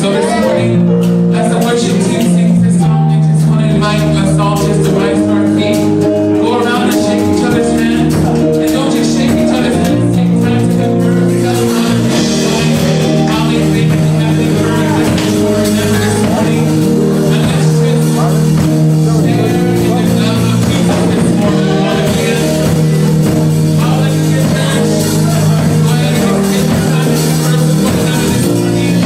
So this morning, as the worship team sings this song, I just want to invite us all just to rise to our feet, go around and shake each other's hands. And don't just shake each other's hands, take time to converse, tell them how they're doing, how they've been, if you have any prayer requests that you want to remember this morning. And let's just share in the love of Jesus this morning. Hallelujah. Hallelujah, church. Go ahead and just take your time to converse with one another this morning.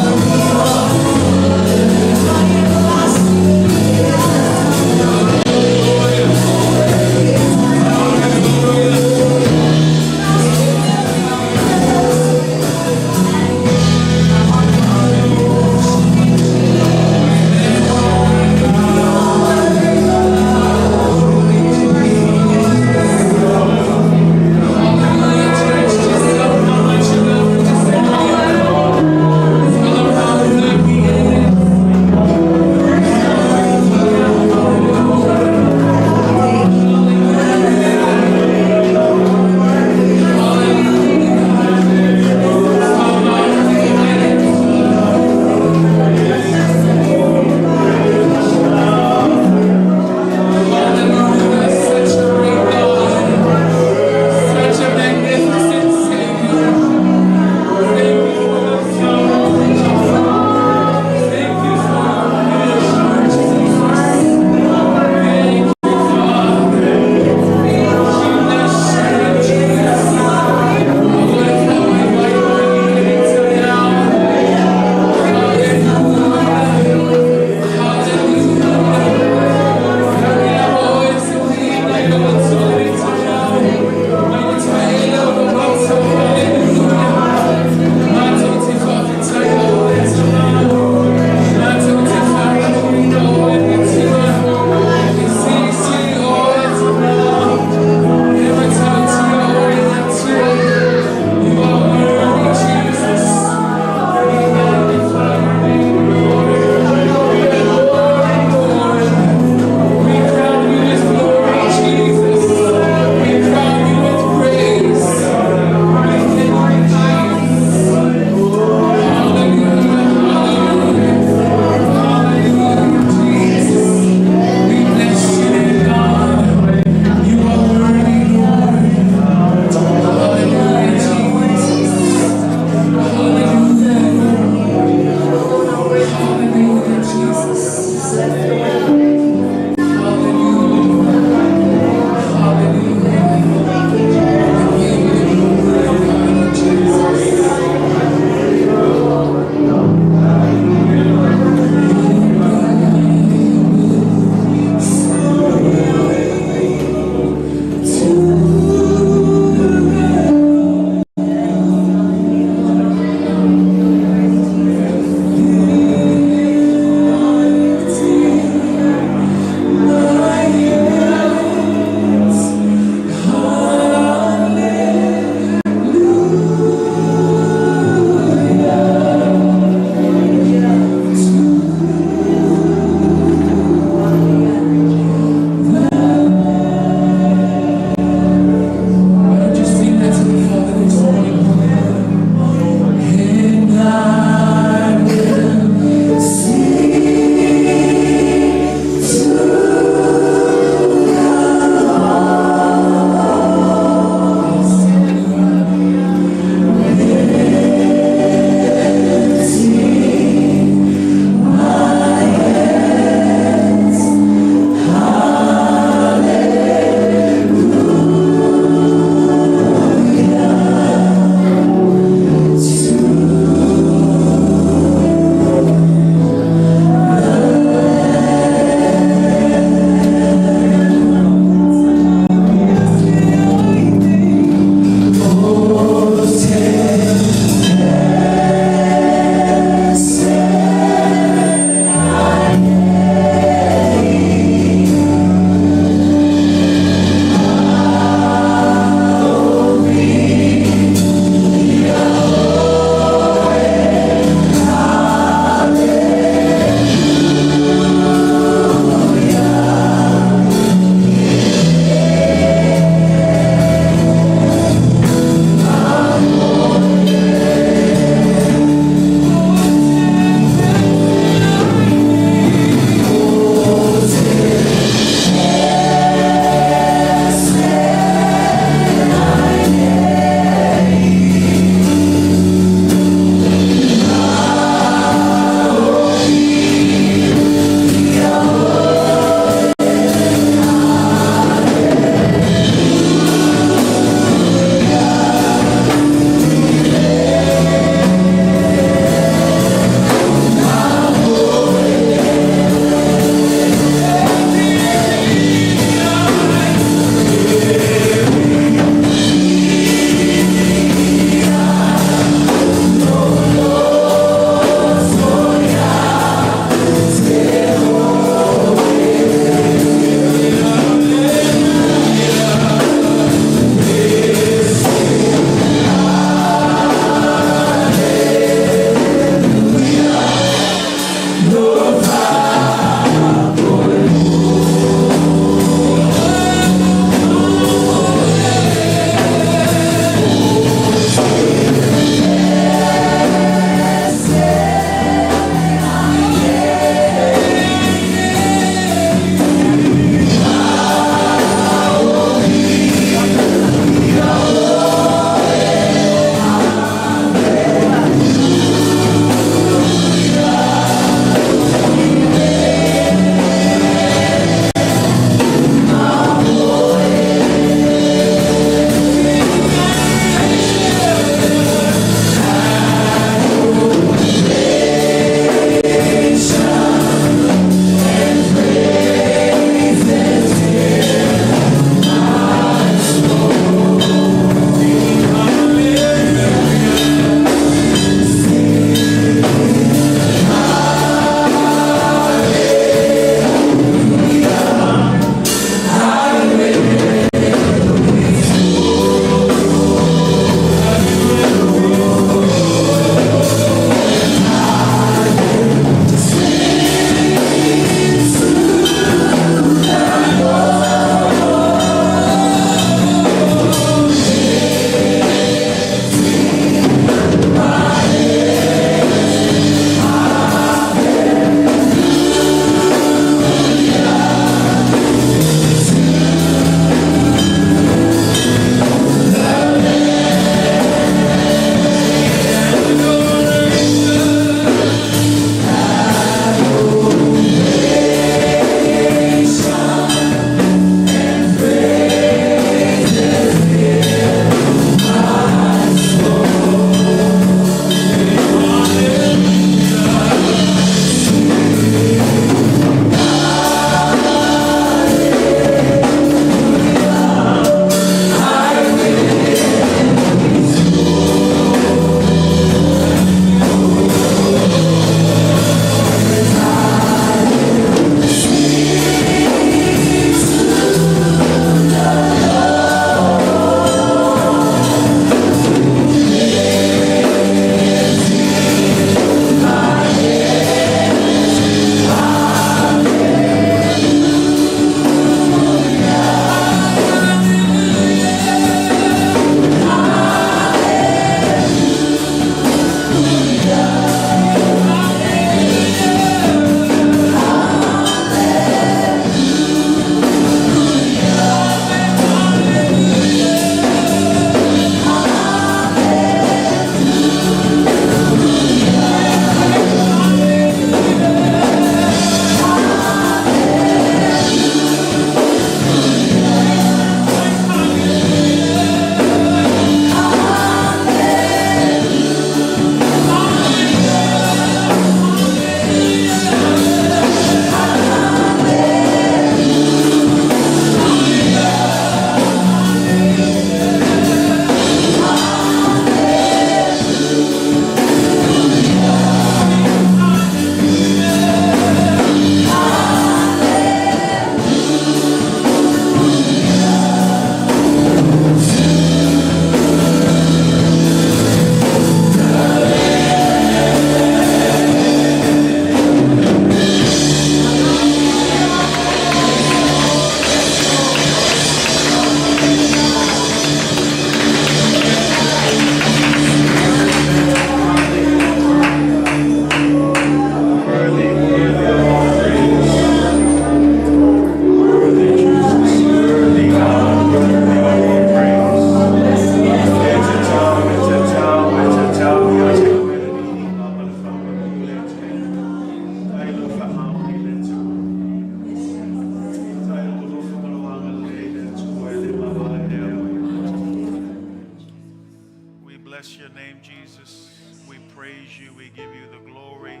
bless your name, Jesus. We praise you. We give you the glory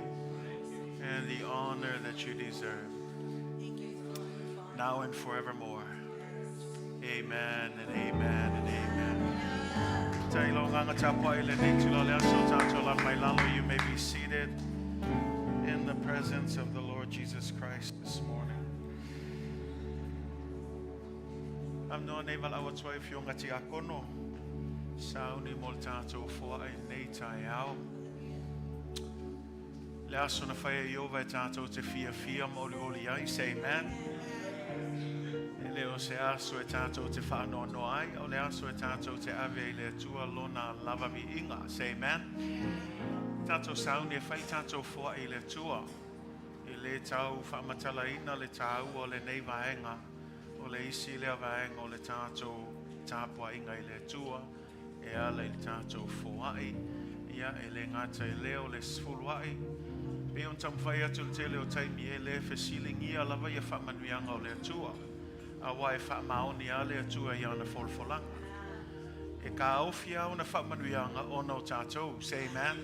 and the honor that you deserve. Now and forevermore. Amen and amen and amen. Tailo nganga tapa ile nei tula le aso tātou la mai lalo. You may be seated in the presence of the Lord Jesus Christ this morning. Am noa nei wala atua i fionga ti akono. Sauni mo le tātou foa i nei tai ao. Le aso na whaia i ova e tātou te fia fia ma oli oli ai. Say amen. E le o se aso e tātou te whaanoa noa ai, o le aso e tātou te ave i le atua lona lava vi inga. Say amen. Tātou sauni e whai tātou foa i le atua. I le tau whaamatala ina le tāu o le nei vaenga. O le isi lea vaenga o le tātou tāpua inga i le atua. E ala i le tātou foai. Ia e le ngata e leo le sfuluai. Pe on tamwhai atu le tele o taimi e le fesilingia lava ia whaamanuianga o le atua. A wai e whaamaoni a le atua i ana folfolanga. E ka aufia ona whaamanuianga ona o tātou. Say amen.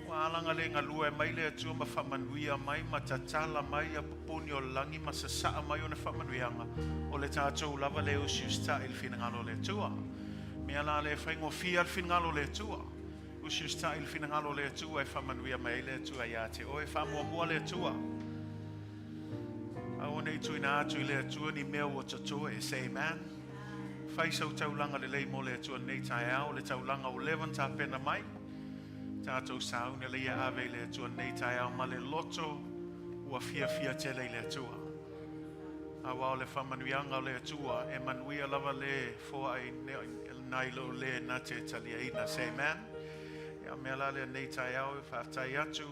Wa alanga le ngalua e mai le atua ma whaamanuia mai, ma tatala mai a pupuni o langi, ma sasaa mai ona whaamanuianga. O le tātou lava le usiusta i le whingalo le atua. Mea la le whaingo fia le whingalo le atua. Usiusta i le whingalo le atua e whaamanuia mai le atua ia te oe whaamua le atua. A o nei tuina atu i le atua ni mea ua tatoe. Say amen. Whai sau taulanga le lei mo le atua nei tai ao, le taulanga o levan tā pena mai. Tātou sauna le ia ave i le atua nei tai ao ma le loto ua fia fia tele i le atua. A wao le whamanuianga o le atua e manuia lava le foa i nai lo le na te talia ina. Say amen. Ia mea la le nei tai ao e whaatai atu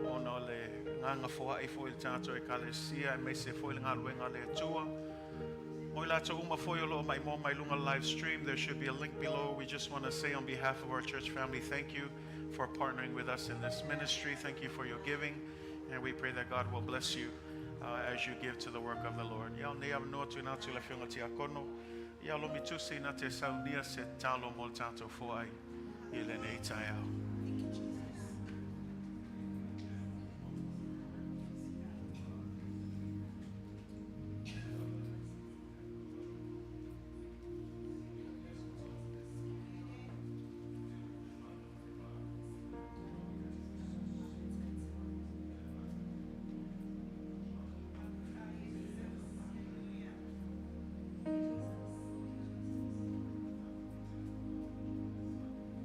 ona o le nganga foa i fo i le tātou e kalesia e meise fo i le ngaluenga le atua. Moi lātou uma foi o loo mai mo mai lunga live stream. There should be a link below. We just want to say on behalf of our church family, thank you for partnering with us in this ministry. Thank you for your giving. And we pray that God will bless you as you give to the work of the Lord. Ia nei am noa tu nā tu le whionga ti akono. Ia lo mitusi nā te saunia se talo mo le tātou foai i le nei tai ao. Thank you, Jesus.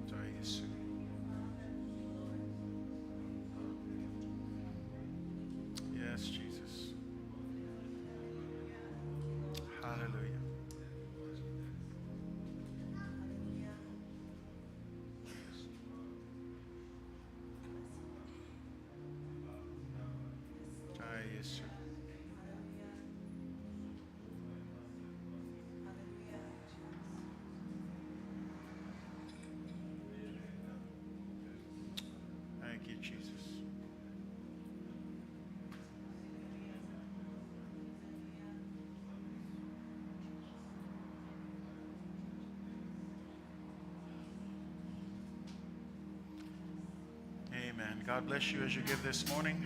Tai Yesu. Yes, Jesus. Hallelujah. Tai Yesu. Thank you, Jesus. Amen. God bless you as you give this morning.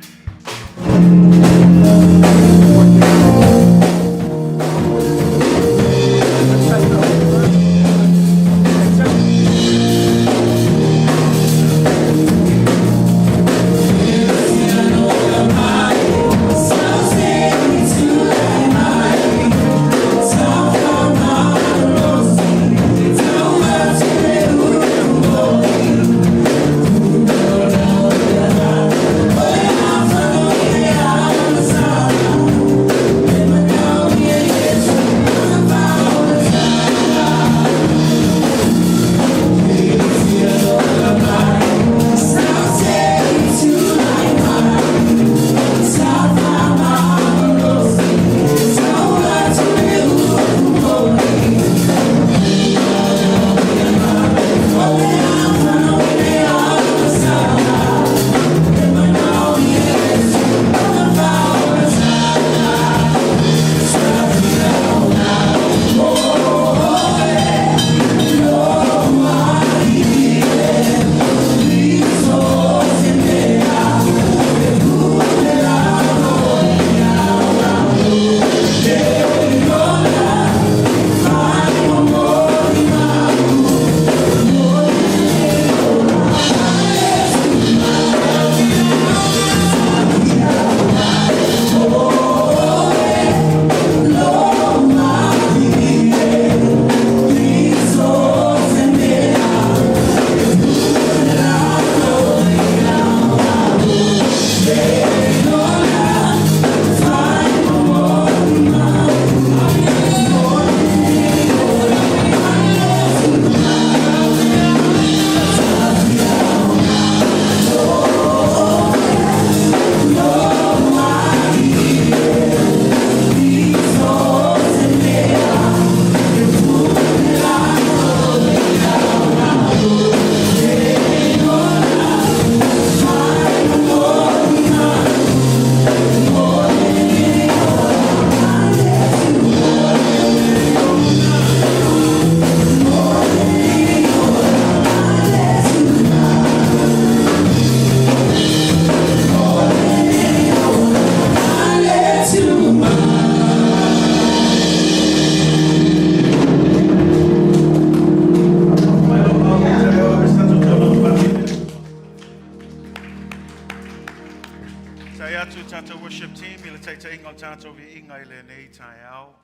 worship team i le taitaiga o le tatou viiga i lenei taeao.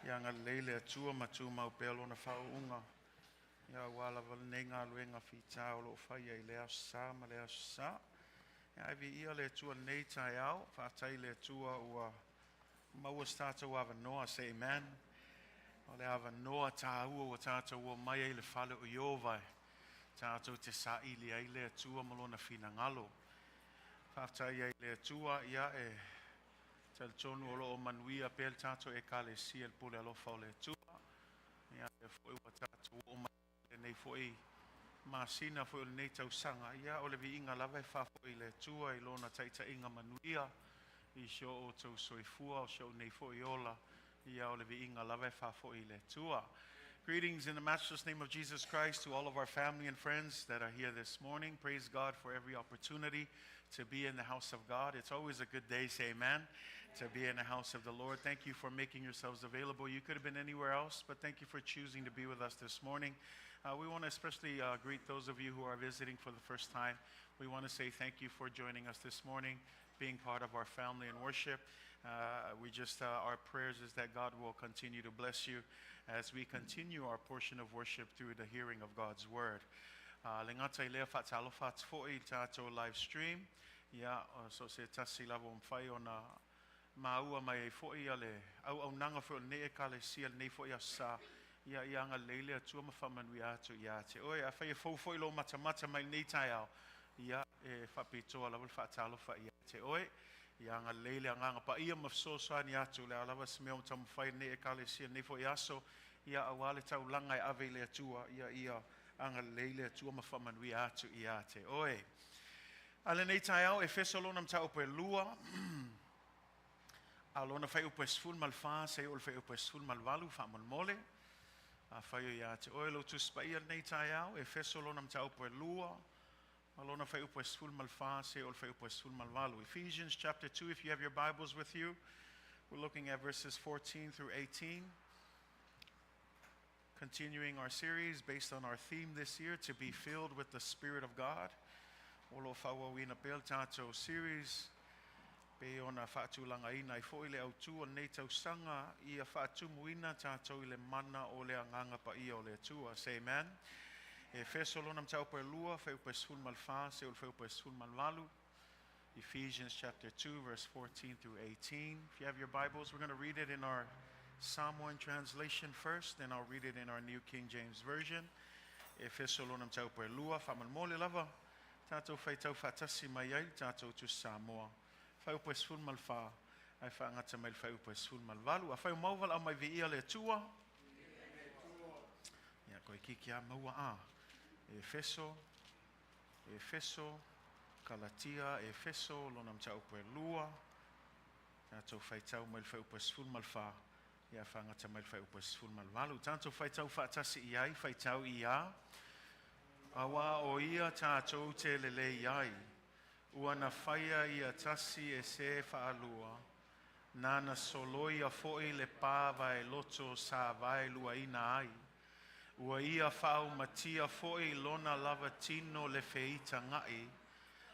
Ia agalelei le Atua ma tumau pea lona faauuga. Ia aua lava lenei galuega fita o lo o faia i le aso Sa ma le aso Sa. Ia ae viia le Atua i lenei taeao. Faafetai i le Atua ua maua se tatou avanoa. Say amen. O le avanoa taua ua tatou omai ai i le fale o Ieova e tatou te saili ai le Atua ma lona finagalo. Faafetai ai i le Atua, ia e talitonu o lo o manuia pea le tatou Ekalesia i le pule alofa o le Atua. Ia lea foi ua tatou oo mai i lenei foi masina foi o lenei tausaga, ia o le viiga lava e faafoi i le Atua i lona taitaiga manuia i si o outou soifua, o si ou nei foi ola, ia o le viiga lava e faafoi i le Atua. Greetings in the matchless name of Jesus Christ to all of our family and friends that are here this morning. Praise God for every opportunity to be in the house of God. It's always a good day, say amen, to be in the house of the Lord. Thank you for making yourselves available. You could have been anywhere else, but thank you for choosing to be with us this morning. We want to especially greet those of you who are visiting for the first time. We want to say thank you for joining us this morning, being part of our family and worship. Our prayers is that God will continue to bless you as we continue our portion of worship through the hearing of God's word. Le gata i lea faatalofa atu foi i le tatou live stream. Ia, so se tasi lava o mafai ona maua mai ai foi ia le auaunaga foi o lenei Ekalesia lenei foi aso Sa. Ia, ia agalelei le Atua ma faamanuia atu ia te oe. Afai e fou foi lou matamata mai lenei taeao, ia, e faapitoa lava le faatalofa ia te oe. Ia agalelei le Agaga Paia ma fesoasoani atu o le a lava se mea o taumafai lenei Ekalesia lenei foi aso, ia aua le taulaga e ave i le Atua, ia ia agalelei le Atua ma faamanuia atu ia te oe. A lenei taeao, Efeso lona mataupu e 2, a lona fuaiupu e 14 seia oo i le fuaiupu e 18 faamolemole. Afai o ia te oe lou Tusi Paia lenei taeao, Efeso lona mataupu e 2, ma lona fuaiupu e 14 seia oo i le fuaiupu e 18. Ephesians chapter 2, if you have your Bibles with you, we're looking at verses 14 through 18. Continuing our series based on our theme this year, to be filled with the Spirit of God. O lo o faaauauina pea le tatou series pei ona faatulagaina ai foi le autu o lenei tausaga ia faatumuina tatou i le mana o le Agaga Paia o le Atua. Say amen. Efeso lona mataupu e 2, fuaiupu e 14 seia oo i le fuaiupu e 18. Ephesians chapter 2, verse 14 through 18. If you have your Bibles, we're going to read it in our Samoan translation first, then I'll read it in our New King James Version. Efeso lona mataupu e 2, faamolemole lava, tatou faitau faatasi mai ai le tatou Tusi Samoa. Fuaiupu e 14, ae faagata mai le fuaiupu e 18. Afai o maua valaau mai viia le Atua. Ia, koe kiki a maua a. Efeso, Efeso, Kalatia, Efeso, lona mataupu e 2, tatou faitau mai le fuaiupu e 14, ia faagata mai le fuaiupu e 18. Tatou faitau faatasi i ai, faitau i a. Auā o ia tatou te lelei ai, ua na faia ia tasi e se faalua, nana soloia foi le pa vaeloto sa vaeluaina ai. Ua ia faaumatia foi lona lava tino le feitaga'i,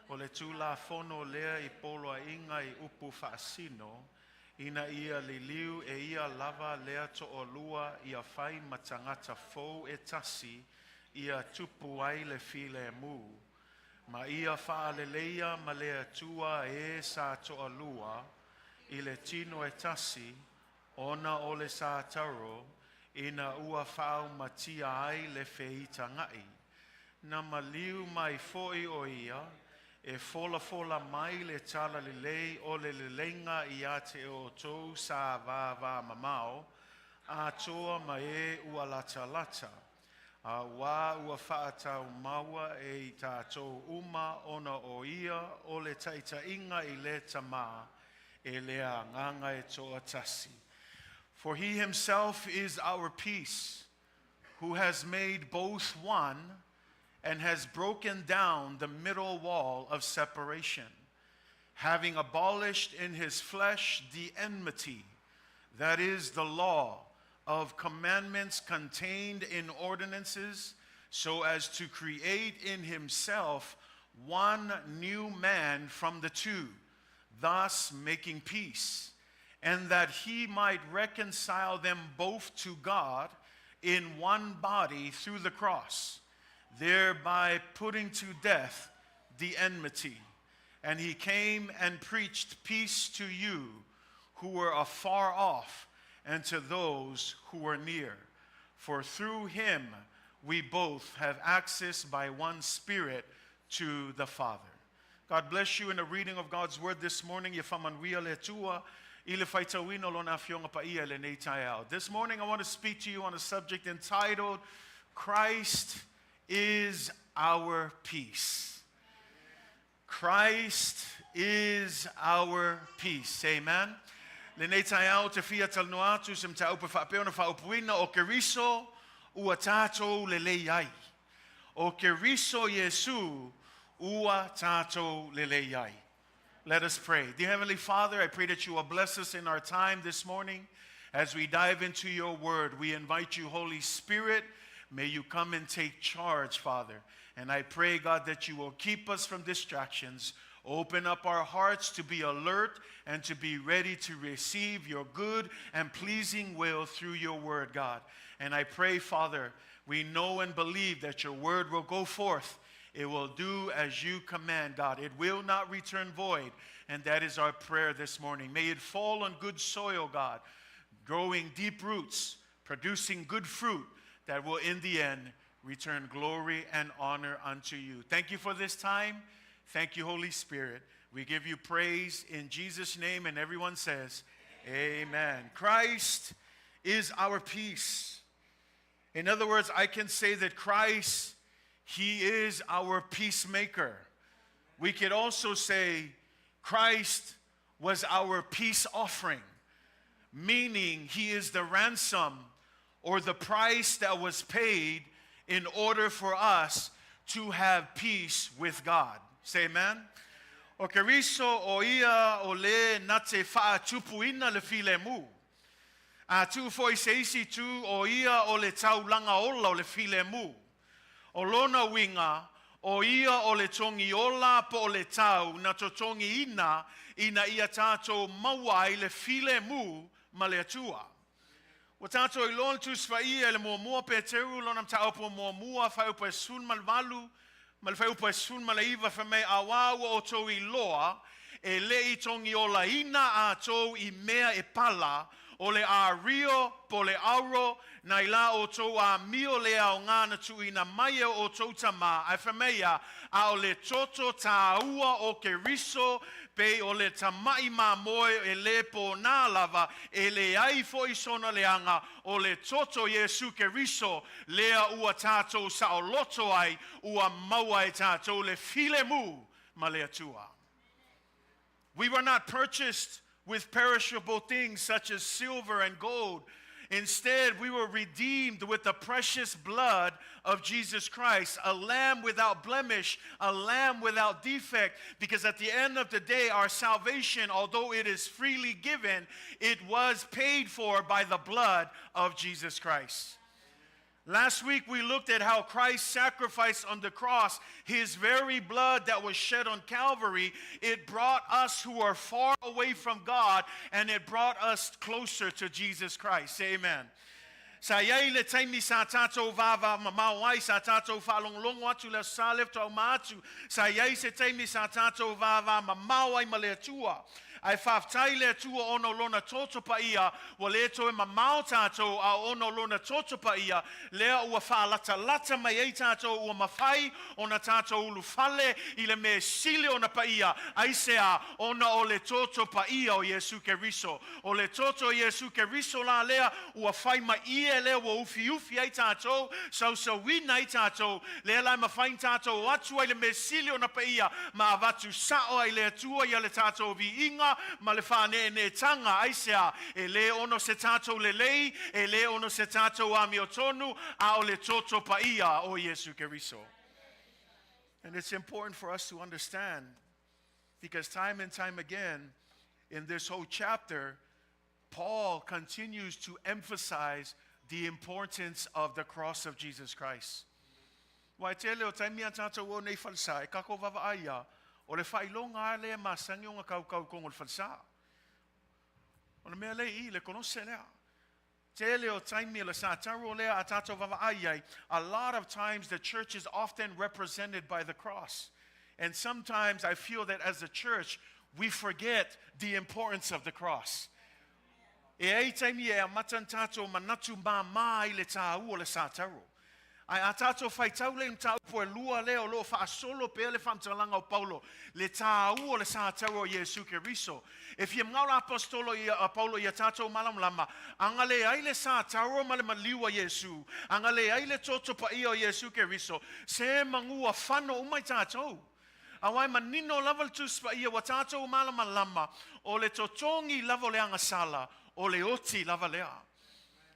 o le Tulafono lea i poloaiga i upu faasino, ina ia liliu e ia lava lea toalua ia fai ma tagata fou e tasi, ia tupu ai le filemu. Ma ia faaleleia ma le Atua e sa toalua i le tino e tasi, ona o le sataro, ina ua faaumatia ai le feitaga'i. Na maliu mai foi o ia, e folafola mai le talalelei o le leleiga ia te outou sa vavamamao, atoa ma e ua latalata. Auā ua faataumaua e i tatou uma ona o ia o le taitaiga i le Tamā e le Agaga e toatasi. For he himself is our peace, who has made both one and has broken down the middle wall of separation, having abolished in his flesh the enmity, that is, the law of commandments contained in ordinances, so as to create in himself one new man from the two, thus making peace, and that he might reconcile them both to God in one body through the cross, thereby putting to death the enmity. And he came and preached peace to you who were afar off and to those who were near. For through him we both have access by one Spirit to the Father. God bless you in the reading of God's word this morning. Ia faamanuia le Atua i le faitauina o lona afioga paia i lenei taeao. This morning I want to speak to you on a subject entitled Christ is Our Peace. Christ is our peace. Amen. Lenei taeao ou te fia talanoa atu i se mataupu e faapea ona faaupuina o Keriso ua tatou lelei ai. O Keriso Iesu ua tatou lelei ai. Let us pray. Dear Heavenly Father, I pray that you will bless us in our time this morning. As we dive into your word, we invite you, Holy Spirit, may you come and take charge, Father. And I pray, God, that you will keep us from distractions. Open up our hearts to be alert and to be ready to receive your good and pleasing will through your word, God. And I pray, Father, we know and believe that your word will go forth. It will do as you command, God. It will not return void. And that is our prayer this morning. May it fall on good soil, God, growing deep roots, producing good fruit that will in the end return glory and honor unto you. Thank you for this time. Thank you, Holy Spirit. We give you praise in Jesus' name. And everyone says, Amen. Christ is our peace. In other words, I can say that Christ, He is our peacemaker. We could also say Christ was our peace offering, meaning He is the ransom or the price that was paid in order for us to have peace with God. Say amen. O Keriso o ia o le na te faatupuina le filemu. A tu foi se isi tu o ia o le taulanga ola o le filemu. O lona uiga, o ia o le togiola po o le tau na totogiina ina ia tatou maua ai le filemu ma le Atua. Ua tatou iloa le Tusi Paia i le Muamua Peteru lona mataupu muamua, fuaiupu e 18 ma le fuaiupu e 19, fai mai, Auā ua outou iloa, e le i togiolaina outou i mea e pala, o le ario po o le auro, nai la outou amio le aoga na tuuina mai e o outou tamā, ae fai mai ia, a o le toto tāua o Keriso, pei o le tamaʻi mamoe e lē pōnā lava, e leai foʻi sona leaga, o le toto Iesu Keriso lea ua tatou saoloto ai, ua maua e tatou le filemu ma le Atua. We were not purchased with perishable things such as silver and gold. Instead, we were redeemed with the precious blood of Jesus Christ, a lamb without blemish, a lamb without defect, because at the end of the day, our salvation, although it is freely given, it was paid for by the blood of Jesus Christ. Last week we looked at how Christ's sacrifice on the cross, his very blood that was shed on Calvary, it brought us who are far away from God and it brought us closer to Jesus Christ. Say amen. Sa i ai le taimi sa tatou vava mamao ai, sa tatou faalogologo atu le Aso Sa lea faatoa uma atu, sa i ai se taimi sa tatou vava mamao ai ma le Atua. Ae faafetai i le Atua ona o Lona toto paia, ua le toe mamao tatou, a ona o Lona toto paia, lea ua faalatalata mai ai tatou, ua mafai ona tatou ulufale i le mea e sili ona paia. Aisea? Ona o le toto paia o Iesu Keriso. O le toto o Iesu Keriso la lea ua fai maʻie lea ua ufiufi ai tatou, sausauina ai tatou, lea la e mafai ona tatou o atu ai i le mea sili ona paia ma avatu sao ai i le Atua ia le tatou viiga ma le faaneeneetaga. Aisea? E lē ona o se tatou lelei, e lē ona o se tatou amiotonu, a o le toto paia o Iesu Keriso. And it's important for us to understand because time and time again in this whole chapter, Paul continues to emphasize the importance of the cross of Jesus Christ. Aua e tele o taimi a tatou o nei falesa e kako vaavaai ia, O le faailoga lava lea e masani ona kaukau i totonu o le falesa. O le mea lea i i, le kolose lea. Tele o taimi o le sataro lea a tatou vaavaai ai, a lot of times the church is often represented by the cross. And sometimes I feel that as a church, we forget the importance of the cross. E ai taimi e amata ni tātou manatu māmā ai le tāua o le sataro. Ae a tātou faitau lea i mataupu e lua lea o lo o faasolo pea le faamatalaga o Paulo, le tāua o le sataua o Iesu Keriso. E fia manao le Aposetolo ia a Paulo ia tātou malamalama, a leai le sataua ma le maliu a Iesu, a leai le toto paia o Iesu Keriso, se magua fano uma i tātou. Aua e manino lava le Tusi Paia ua tātou malamalama, o le totogi lava o le agasala, o le oti lava lea.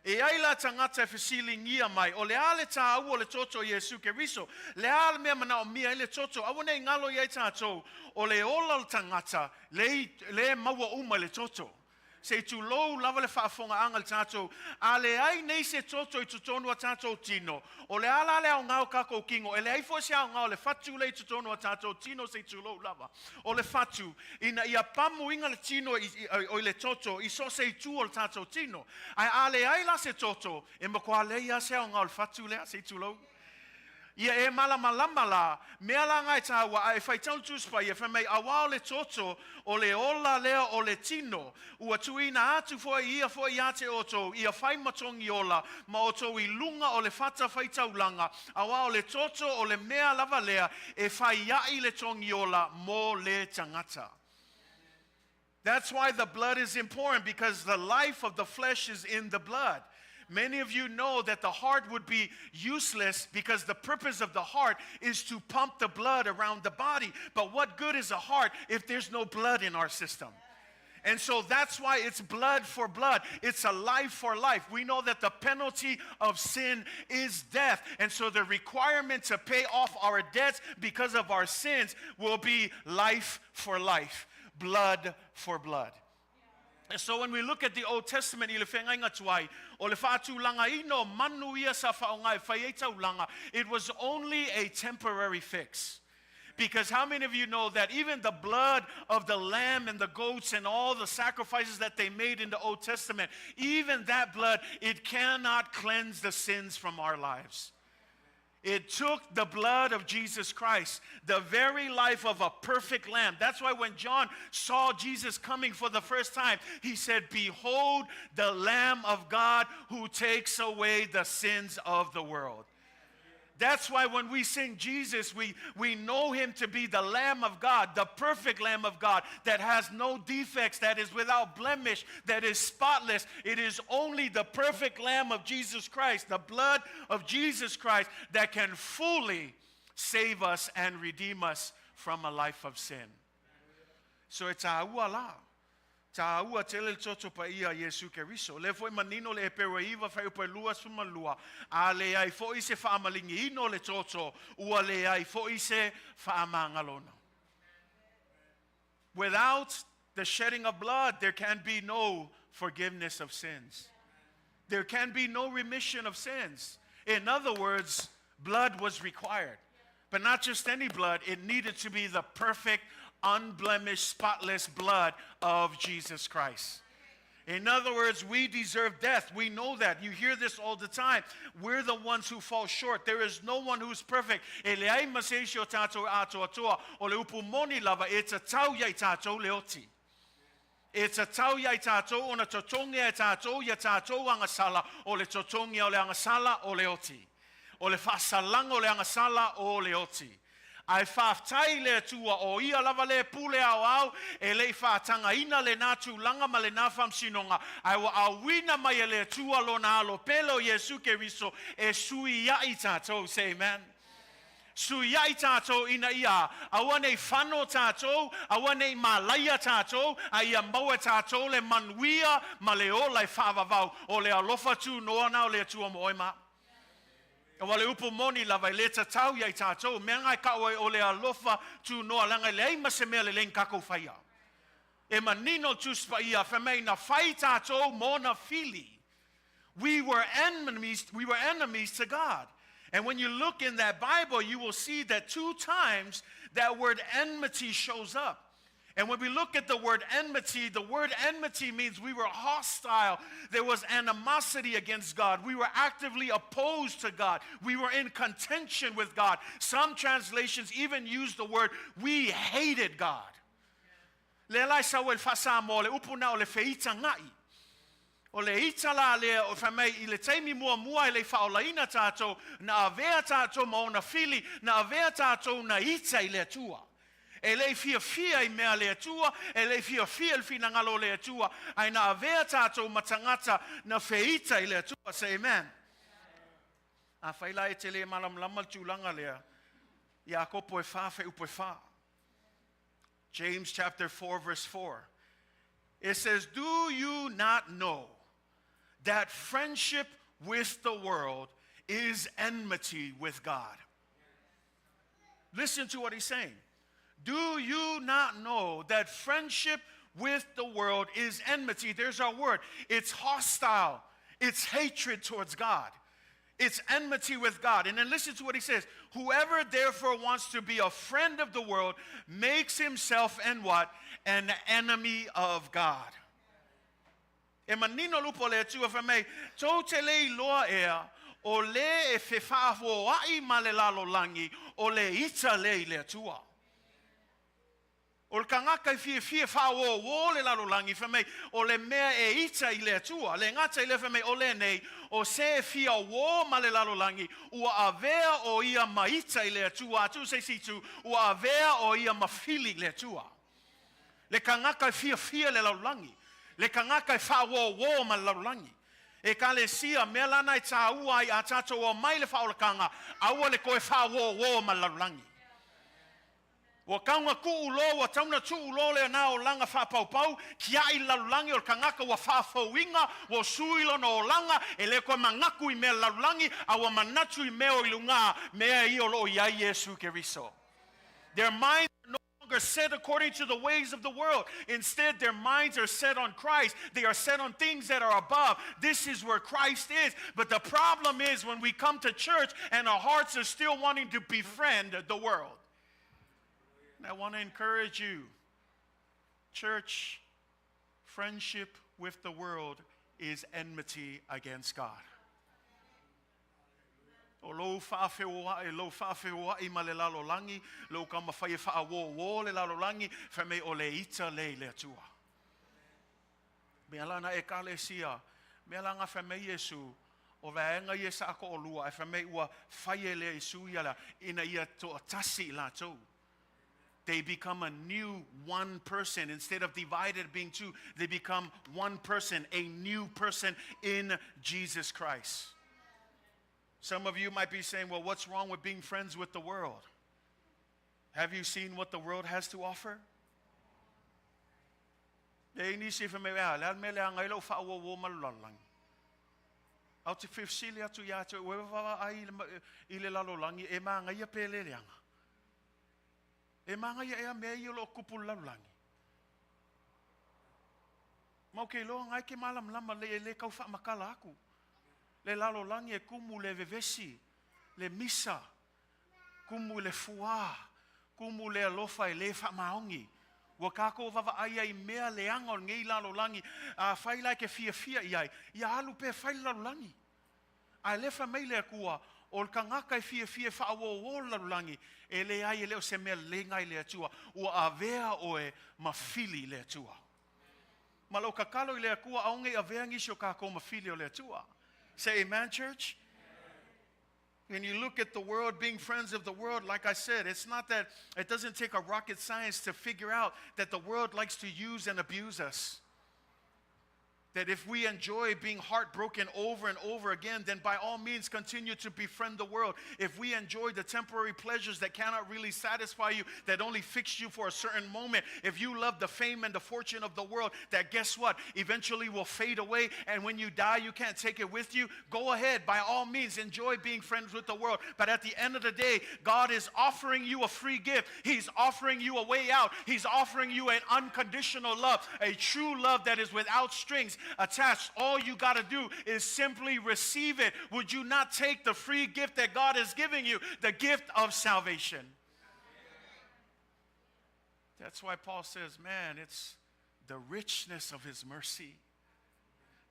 E ai la tagata e fesiligia mai, o le a le tāua o le toto o Iesu Keriso? Le a le mea manaomia ai le toto? Aua nei galo iai tātou, o le ola o le tagata, le, le maua uma i le toto. Se i tulou lava le faafogaaga i le tatou, a leai nei se toto i totonu o tatou tino, o le a la le aoga o kakou kino? E leai foi se aoga o le fatu lea i totonu o tatou tino se i tulou lava. O le fatu, ina ia pamuiga le tino i, i, o i le toto i so o se itu o le tatou tino. Ae a leai la se toto, e matua leai lava se aoga o le fatu lea, se i tulou. Ia e malamalama la, mea la nga e tāua, a e faitau le Tusi Paia, fai mai, auā o le toto, o le ola lea o le tino, ua tuuina atu foi ia foi ia te outou, ia fai ma togi ola, ma outou i luga o le fata faitaulaga, auā o le toto o le mea lava lea e fai ai le togi ola mo le tagata. That's why the blood is important because the life of the flesh is in the blood. Many of you know that the heart would be useless because the purpose of the heart is to pump the blood around the body. But what good is a heart if there's no blood in our system? And so that's why it's blood for blood. It's a life for life. We know that the penalty of sin is death. And so the requirement to pay off our debts because of our sins will be life for life, blood for blood. And so when we look at the Old Testament i le feagaiga tuai, o le faatulagaina o manu ia sa faaaoga e fai ai taulaga, it was only a temporary fix. Because how many of you know that even the blood of the lamb and the goats and all the sacrifices that they made in the Old Testament, even that blood, it cannot cleanse the sins from our lives. It took the blood of Jesus Christ, the very life of a perfect lamb. That's why when John saw Jesus coming for the first time, he said, Behold the Lamb of God who takes away the sins of the world. That's why when we sing Jesus, we know him to be the Lamb of God, the perfect Lamb of God that has no defects, that is without blemish, that is spotless. It is only the perfect Lamb of Jesus Christ, the blood of Jesus Christ, that can fully save us and redeem us from a life of sin. So e tāua la. Tāua tele le toto paia Iesu Keriso. Le foi manino le Hepero 9 fuaiupu e 22. A leai foi se faamaligiina o le toto, ua leai foi se faamagaloga. Without the shedding of blood, there can be no forgiveness of sins. There can be no remission of sins. In other words, blood was required. But not just any blood, it needed to be the perfect, unblemished, spotless blood of Jesus Christ. In other words, we deserve death. We know that. You hear this all the time. We're the ones who fall short. There is no one who's perfect. E leai ma se isi o tātou atoatoa o le upu moni lava e tatau ia i tātou le oti. E tatau ia i tātou ona totogi e tātou ia tātou agasala o le totogi o le agasala o le oti. O le faasalaga o le agasala o le oti. Ae faafetai i le Atua o ia lava le pule aoao e le i faatagaina lenā tulaga ma lenā faamasinoga, ae ua auina mai e le Atua lona alo pele o Iesu Keriso e suiaʻi tātou. Say amen. Suiaʻi tātou ina ia aua nei fano tātou, aua nei malaia tātou, a ia maua e tātou le manuia ma le ola e faavavau o le alofa tunoa na o le Atua mo oe ma a'u. Aua le upu moni lava e le tatau ia i tātou, mea nga e kau ai o le alofa tunoa leaga e leai ma se mea lelei na kakou faia. E manino le Tusi Paia, fai mai na fai tātou mona fili. We were enemies, we were enemies to God. And when you look in that Bible, you will see that two times that word enmity shows up. And when we look at the word enmity, the word enmity means we were hostile. There was animosity against God. We were actively opposed to God. We were in contention with God. Some translations even use the word we hated God. Lea la e sau ai le faa-Samoa, le upu lena o le feitaga'i. O le ita la lea o fai mai i le taimi muamua e le i faaolaina tatou, na avea tatou ma ona fili, na avea tatou na ita i le Atua. E le i fiafia i mea a le Atua, e le i fiafia i le finagalo o le Atua, ae na avea tatou ma tagata na feita i le Atua. Say amen. Afai la e te le malamalama le tulaga lea, Iakopo e fa fuaiupu e fa. James chapter 4 verse 4. It says, "Do you not know that friendship with the world is enmity with God?" Listen to what he's saying. Do you not know that friendship with the world is enmity? There's our word. It's hostile. It's hatred towards God. It's enmity with God. And then listen to what he says. Whoever therefore wants to be a friend of the world makes himself and what? An enemy of God. E manino le upu a le Atua fai mai, tou te le iloa ea, o le e fefaafooa'i ma le lalolagi, o le ita lea i le Atua. O le tagata e fiafia e faaōō le lalolagi, fai mai, o le mea e ita i le Atua. Le gata i lea, fai mai, o lenei, o se e fia uō ma le lalolagi, ua avea o ia ma ita i le Atua, atu se isi itu, ua avea o ia ma fili i le Atua. Le tagata e fiafia le lalolagi, le tagata e faaōō ma le lalolagi. Ekalesia, mea lana e tāua ai a tātou omai le faaolataga, aua le toe faaōō ma le lalolagi. Ua tauna tuu loa, ua tauna tuu loa le na olaga faapaupau, kia'i le lalolagi o le tagata ua faafouina, ua sui lona olaga, e le toe manatu i mea lalolagi, a ua manatu i mea o i luga, mea ia o lo o i ai Iesu Keriso. Their minds are no longer set according to the ways of the world. Instead, their minds are set on Christ. They are set on things that are above. This is where Christ is. But the problem is when we come to church and our hearts are still wanting to befriend the world. And I want to encourage you, church, friendship with the world is enmity against God. O lou faafeoa'i, lou faafeoa'i ma le lalolagi, lou taumafai e faauōuō le lalolagi, fai mai o le ita lea i le Atua. Mea la na Ekalesia, mea la na fai mai Iesu, o vaega ia sa to'alua, ae fai mai ua fai e le Iesu ia la, ina ia to'atasi i latou. They become a new one person. Instead of divided being two, they become one person, a new person in Jesus Christ. Some of you might be saying, well, what's wrong with being friends with the world? Have you seen what the world has to offer? E i nisi fai mai, a, le a le mea leaga ai lou faauouo ma le lalolagi. Ae ou te fesili atu ia te oe, ua e vaavaai i le lalolagi e magaia pe le leaga? E magaia ea mea ia o lo o tupu i le lalolagi? Ma ou te iloa na e te malamalama lelei e le tau faamatala atu. Le lalolagi e tumu le vevesi, le misa, tumu i le fuā, tumu le alofa e le faamaoni. Ua tatou vaavaai ai i mea leaga o lenei lalolagi, afai la e te fiafia i ai, ia alu pea e fai le lalolagi. Ae le fai mai le Atua, o le tagata e fiafia e faauouo le lalolagi, e leai e le o se mea lelei na i le Atua, ua avea oe ma fili i le Atua. Ma lou tatalo i le Atua, aua ne i avea nisi o tatou ma fili o le Atua. Say amen, church. When you look at the world, being friends of the world, like I said, it's not that it doesn't take a rocket science to figure out that the world likes to use and abuse us. That if we enjoy being heartbroken over and over again, then by all means continue to befriend the world. If we enjoy the temporary pleasures that cannot really satisfy you, that only fix you for a certain moment, if you love the fame and the fortune of the world, that guess what? Eventually will fade away, and when you die, you can't take it with you. Go ahead, by all means, enjoy being friends with the world. But at the end of the day, God is offering you a free gift. He's offering you a way out. He's offering you an unconditional love, a true love that is without strings. attached. All you got to do is simply receive it. Would you not take the free gift that God is giving you, the gift of salvation? That's why Paul says, man, it's the richness of his mercy,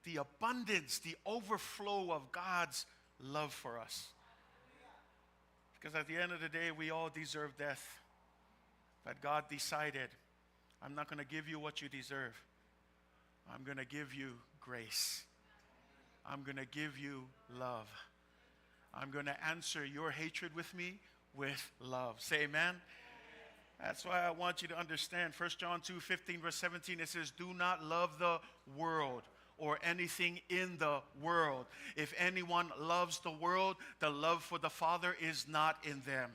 the abundance, the overflow of God's love for us. Because at the end of the day, we all deserve death. But God decided, I'm not going to give you what you deserve. I'm going to give you grace. I'm going to give you love. I'm going to answer your hatred with me with love. Say amen. That's why I want you to understand 1 John 2 15, verse 17. It says, Do not love the world or anything in the world. If anyone loves the world, the love for the Father is not in them.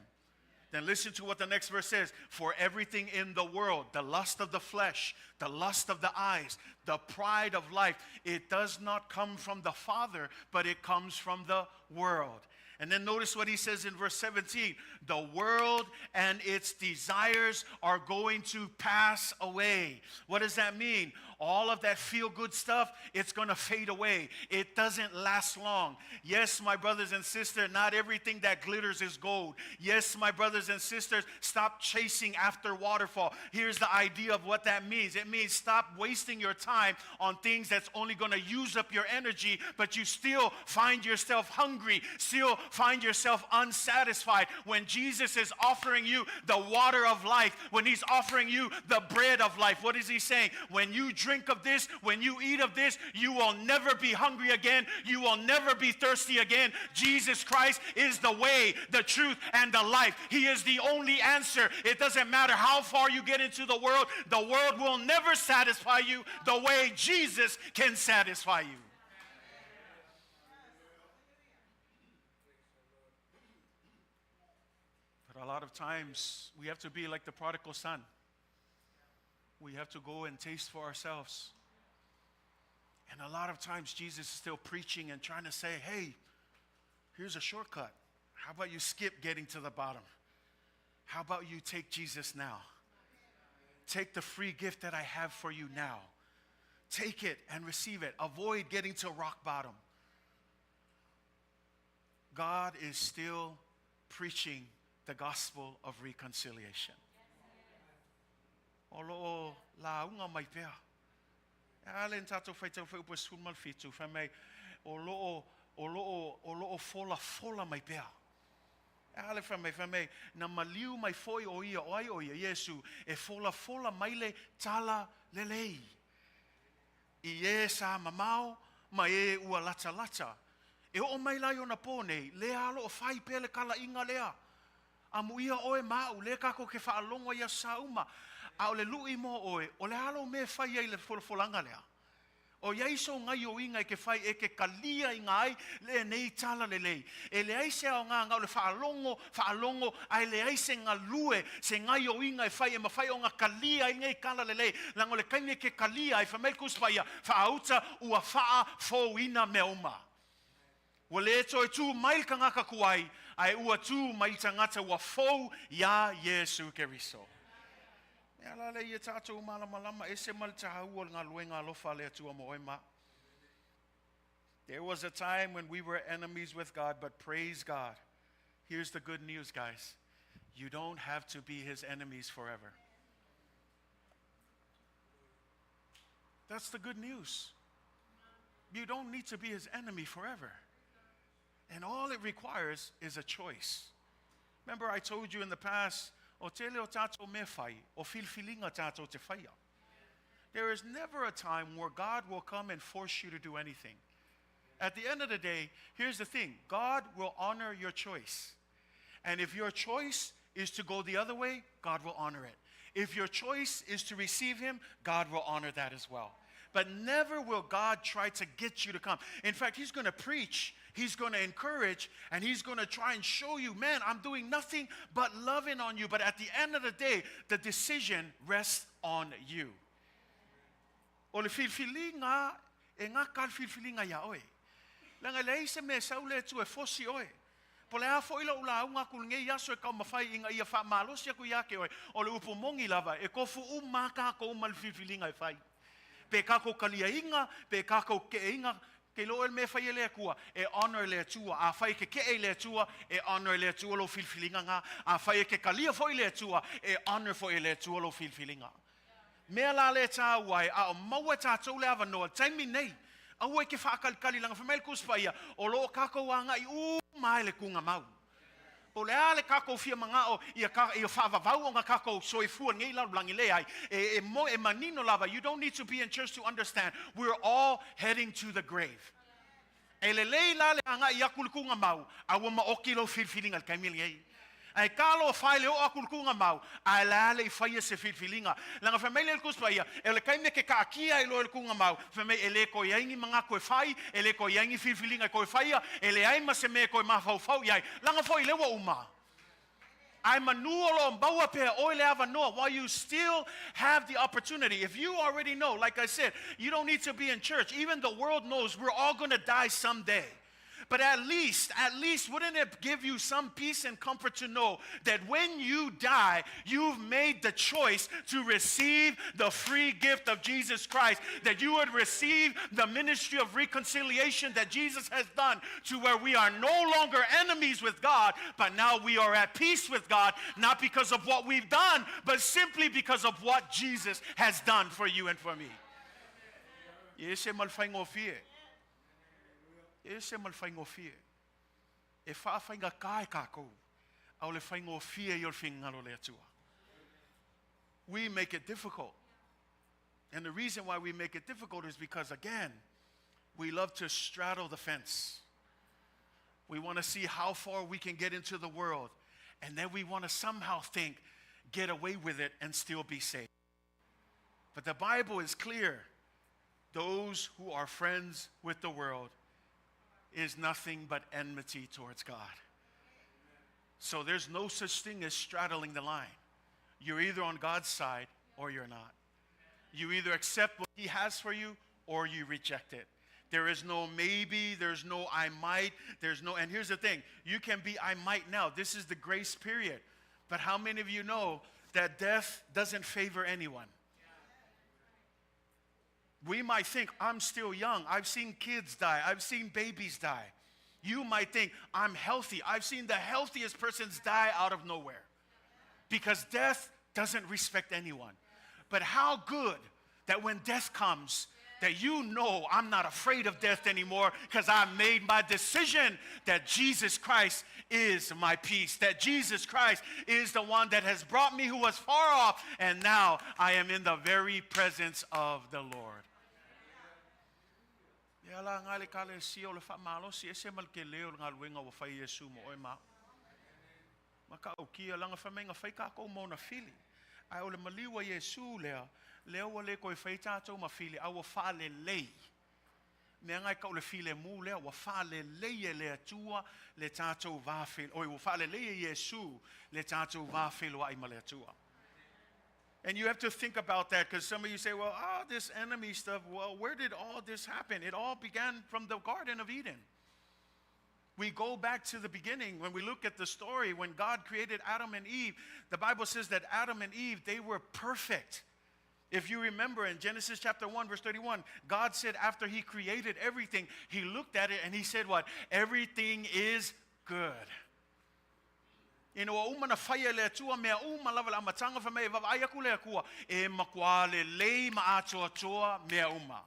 Then listen to what the next verse says. For everything in the world, the lust of the flesh, the lust of the eyes, the pride of life, it does not come from the Father, but it comes from the world. And then notice what he says in verse 17 the world and its desires are going to pass away. What does that mean? All of that feel good stuff, it's going to fade away. It doesn't last long. Yes, my brothers and sisters, not everything that glitters is gold. Yes, my brothers and sisters, stop chasing after waterfall. Here's the idea of what that means it means stop wasting your time on things that's only going to use up your energy, but you still find yourself hungry, still find yourself unsatisfied. When Jesus is offering you the water of life, when he's offering you the bread of life, what is he saying? When you drink of this, when you eat of this, you will never be hungry again. You will never be thirsty again. Jesus Christ is the way, the truth, and the life. He is the only answer. It doesn't matter how far you get into the world will never satisfy you the way Jesus can satisfy you. But a lot of times we have to be like the prodigal son. We have to go and taste for ourselves. And a lot of times Jesus is still preaching and trying to say, hey, here's a shortcut. How about you skip getting to the bottom? How about you take Jesus now? Take the free gift that I have for you now. Take it and receive it. Avoid getting to rock bottom. God is still preaching the gospel of reconciliation. O lo o la unga mai pea. E ale n tātou whaitau whai upo sehulu ma le fitu, whai mai, o lo o, o lo o, o lo o fola fola mai pea. E ale whai mai, whai mai, na maliu mai foi o ia, o ai o ia, Iesu, e fola fola mai le tala lelei. I e sa mamao, ma e ua lata lata. E o mai lai ona pō nei, le alo o whai pea le kala inga lea. A mu ia oe mau, le kako ke whaalongo ia sauma. A o le lui mo oe, o le alo me whai ai le folafolanga lea. O iai so ngai o inga e ke whai e ke kalia i ngai le nei tala le lei. E le ai se ao ngā ngā o le whaalongo, whaalongo, a e le ai se ngā lue, se ngai o inga e whai e mawhai o ngā kalia i ngai kala le lei. Langa o le kaime ke kalia e whamel kuspaia, whaauta ua whaa fōina mea uma. Ua le toe tū mai le kangaka kuai, ae ua tū mai le tagata ua fou iā Iesu Keriso. Mea la lea ia tātou malamalama ese ma le tāua o le galuega alofa a le Atua mo oe ma. There was a time when we were enemies with God, but praise God. Here's the good news, guys. You don't have to be his enemies forever. That's the good news. You don't need to be his enemy forever. And all it requires is a choice. Remember, I told you in the past, o tele o tātou me whai, o filfilinga tātou te whaia. There is never a time where God will come and force you to do anything. At the end of the day, here's the thing God will honor your choice. And if your choice is to go the other way, God will honor it. If your choice is to receive Him, God will honor that as well. But never will God try to get you to come. In fact, He's going to preach, He's going to encourage, and He's going to try and show you, man, I'm doing nothing but loving on you. But at the end of the day, the decision rests on you. O le filifiliga e gaka le filifiliga iā oe. Leaga e leai se mea e sau le Atua e fosi oe. Po o le a foi lou lauga aku i lenei aso e taumafai ina ia faamalosi aku ia te oe, o le upu moni lava, e tofu uma lava tatou ma le filifiliga e fai. Pe kākou kaliaiga, pe kākou keʻeiga, ke iloa ʻoe le mea e fai e le Akua, e honor i le Atua. Afai e ke keʻe i le Atua, e honor e le Atua lou filifiliga na. Afai e ke kalia foi i le Atua, e honor foi e le Atua lou filifiliga. Mea la lea e tāua ai, a o maua e tātou le avanoa i le taimi nei, aua e ke faakalikali leaga fai mai le Tusi Paia, o lo o kākou agai uma lava i le tugamau. Po o le a le kākou fia manao ia, ia faavavau ona kākou soifua i lenei lalolagi, leai, e, e, mo, e manino lava, you don't need to be in church to understand, we're all heading to the grave. E lelei la le agai aku i le tugamau, a ua maoti lou filifiliga i le taimi lenei. Ae talofa e le oo aku i le tugamau, ae le a le i faia se filifiliga. Leaga fai mai le Tusi Paia, e o le taimi e ke taatia ai loa i le tugamau, fai mai e le toe i ai ni manatu e fai, e le toe i ai ni filifiliga e toe faia, e leai ma se mea e toe mafaufau i ai, leaga foi lea ua uma. Ae manu o lo o maua pea oe le avanoa, while you still have the opportunity. If you already know, like I said, you don't need to be in church. Even the world knows we're all going to die someday. But at least, at least, wouldn't it give you some peace and comfort to know that when you die, you've made the choice to receive the free gift of Jesus Christ, that you would receive the ministry of reconciliation that Jesus has done to where we are no longer enemies with God, but now we are at peace with God, not because of what we've done, but simply because of what Jesus has done for you and for me. E ese ma le faigofie. E ese ma le faigofie. E faafaigata e kākou, a o le faigofie ia o le finagalo o le Atua. We make it difficult. And the reason why we make it difficult is because, again, we love to straddle the fence. We want to see how far we can get into the world. And then we want to somehow think, get away with it and still be safe. But the Bible is clear. Those who are friends with the world is nothing but enmity towards God. So there's no such thing as straddling the line. You're either on God's side or you're not. You either accept what He has for you or you reject it. There is no maybe, there's no I might, there's no, and here's the thing, you can be I might now. This is the grace period. But how many of you know that death doesn't favor anyone? We might think, I'm still young. I've seen kids die. I've seen babies die. You might think, I'm healthy. I've seen the healthiest persons die out of nowhere. Because death doesn't respect anyone. But how good that when death comes, that you know I'm not afraid of death anymore because I made my decision that Jesus Christ is my peace, that Jesus Christ is the one that has brought me who was far off, and now I am in the very presence of the Lord. E ala ngai le ekalesia o le faamalosi, e ese ma le tele o le galuega ua fai e Iesu mo oe ma a'u. Matautia, leaga fai mai na fai kākou ma ona fili. Ae o le maliu a Iesu lea, lea ua le toe fai tātou ma fili, a ua faalelei. Mea na e tau o le filemu lea, ua faalelei e le Atua le tātou va fel, oi, ua faalelei e Iesu le tātou va feloai ma le Atua. And you have to think about that because some of you say, well, this enemy stuff, well, where did all this happen? It all began from the Garden of Eden. We go back to the beginning when we look at the story when God created Adam and Eve. The Bible says that Adam and Eve, they were perfect. If you remember in Genesis chapter 1, verse 31, God said after He created everything, He looked at it and He said, what? Everything is good. Ina ua uma na faia e le Atua mea uma lava i le amataga, fai mai e vaavaai aku le Akua, e makuā lelei ma atoatoa mea uma.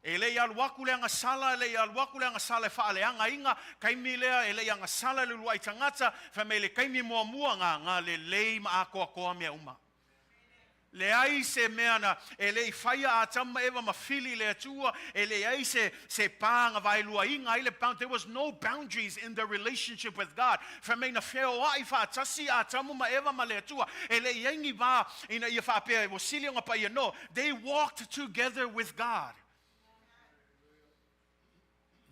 E le i alu aku le agasala, e le i alu aku le agasala e faaleagaina, taimi lea e le i agasala i le uluai tagata, fai mai le taimi muamua nga, nga lelei ma atoatoa mea uma. Leai se mea na, e le i faia Atamu ma Eva ma fili i le Atua, e leai se, se pa na vaeluaina ai le bound, there was no boundaries in their relationship with God. Fai mai na feoai faatasi Atamu ma Eva ma le Atua, e le i ai ni va ina ia faapea ua sili ona paia, no, they walked together with God.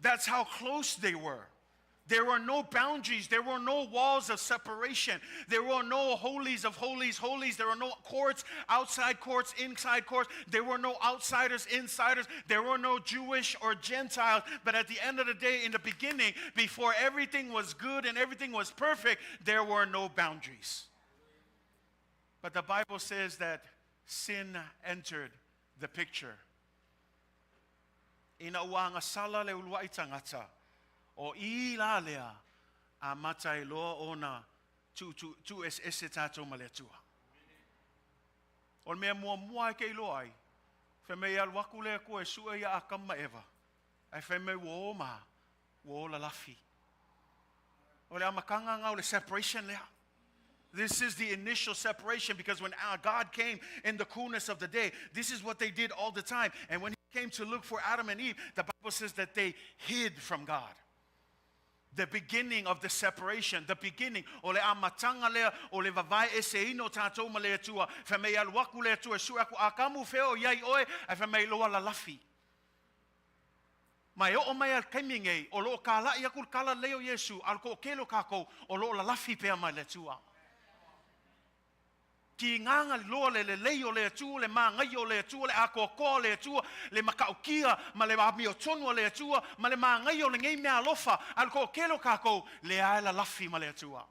That's how close they were. There were no boundaries. There were no walls of separation. There were no holies of holies, holies. There were no courts, outside courts, inside courts. There were no outsiders, insiders. There were no Jewish or Gentiles. But at the end of the day, in the beginning, before everything was good and everything was perfect, there were no boundaries. But the Bible says that sin entered the picture. Ina ua agasala le uluai tagata, o i la lea amata ai loa ona tuueseese tatou ma le Atua. O le mea muamua e te iloa ai, fai mai e alu atu le Atua e sue ia Atamu ma Eva, ae fai mai ua o ma, ua o lalafi. O le amataga lena o le separation lea. This is the initial separation because when our God came in the coolness of the day, this is what they did all the time. And when he came to look for Adam and Eve, the Bible says that they hid from God. The beginning of the separation, the beginning, o le amataga lea o le vavae eseina o tatou ma le Atua. Fai mai alu atu le Atua e sue atu Atamu fea o i ai oe, ae fai mai loa lalafi. Ma e oo mai lava i le taimi nei, o lo o talai atu le tala lelei o Iesu, a o le toatele o tatou o lo o lalafi pea mai le Atua. Tigaga loa le lelei o le Atua, le manaia o le Atua, le atoatoa o le Atua, le matautia ma le amiotonu a le Atua, ma le manaia o lenei meaalofa, a o le toatele o tatou, lea e lalafi ma le Atua.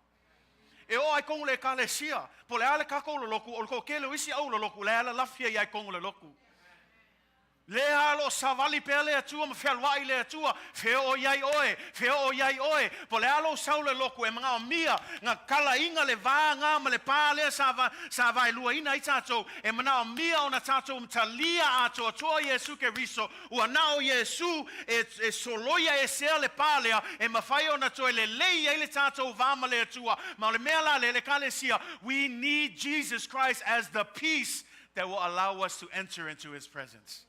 E oo lava i totonu o le Ekalesia, po o le a le tatou lolotu, o le toatele o isi au lolotu, lea e lalafi ai lava i totonu o le lotu. Lea o lo o savali pea le Atua ma fealuai le Atua, fea o i ai oe, fea o i ai oe, po o le a lou sau i le lotu e manaomia na talaiga le va na ma le pa lea sa, sa vaeluaina ai tatou, e manaomia ona tatou talia atoatoa Iesu Keriso, ua na o Iesu e, e soloia esea le pa lea, e mafai ona toe lelei ai le tatou va ma le Atua. Ma o le mea la lea le Ekalesia, we need Jesus Christ as the peace that will allow us to enter into His presence.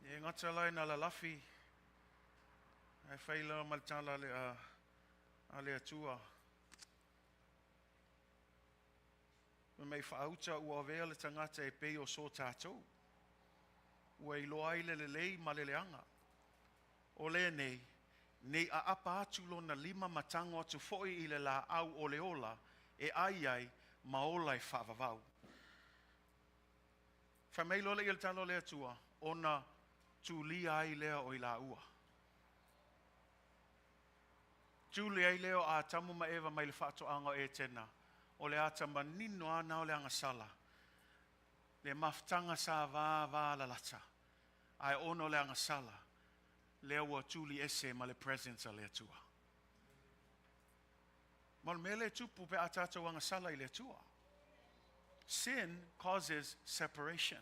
E gata lai na lalafi, ae fai la ma le tala le a, a le Atua. Fai mai faauta ua avea le tagata e pei o so tatou. Ua iloa ai le lelei ma le leaga. O lenei, nei aapa atu lona lima ma tago atu foi i le laau o le ola e ai ai ma ola e faavavau. Fai mai loa lea i le tala o le Atua, ona tulia ai lea o i laua. Tuli ai lea o Atamu ma Eva mai le faatoaga o Etena, o le ata manino lava na o le agasala, le mafutaga sa va va lalata, ae ona o le agasala, lea ua tuli ese ma le presence a le Atua. Ma o le mea lea e tupu pe a tatou agasala i le Atua. Sin causes separation.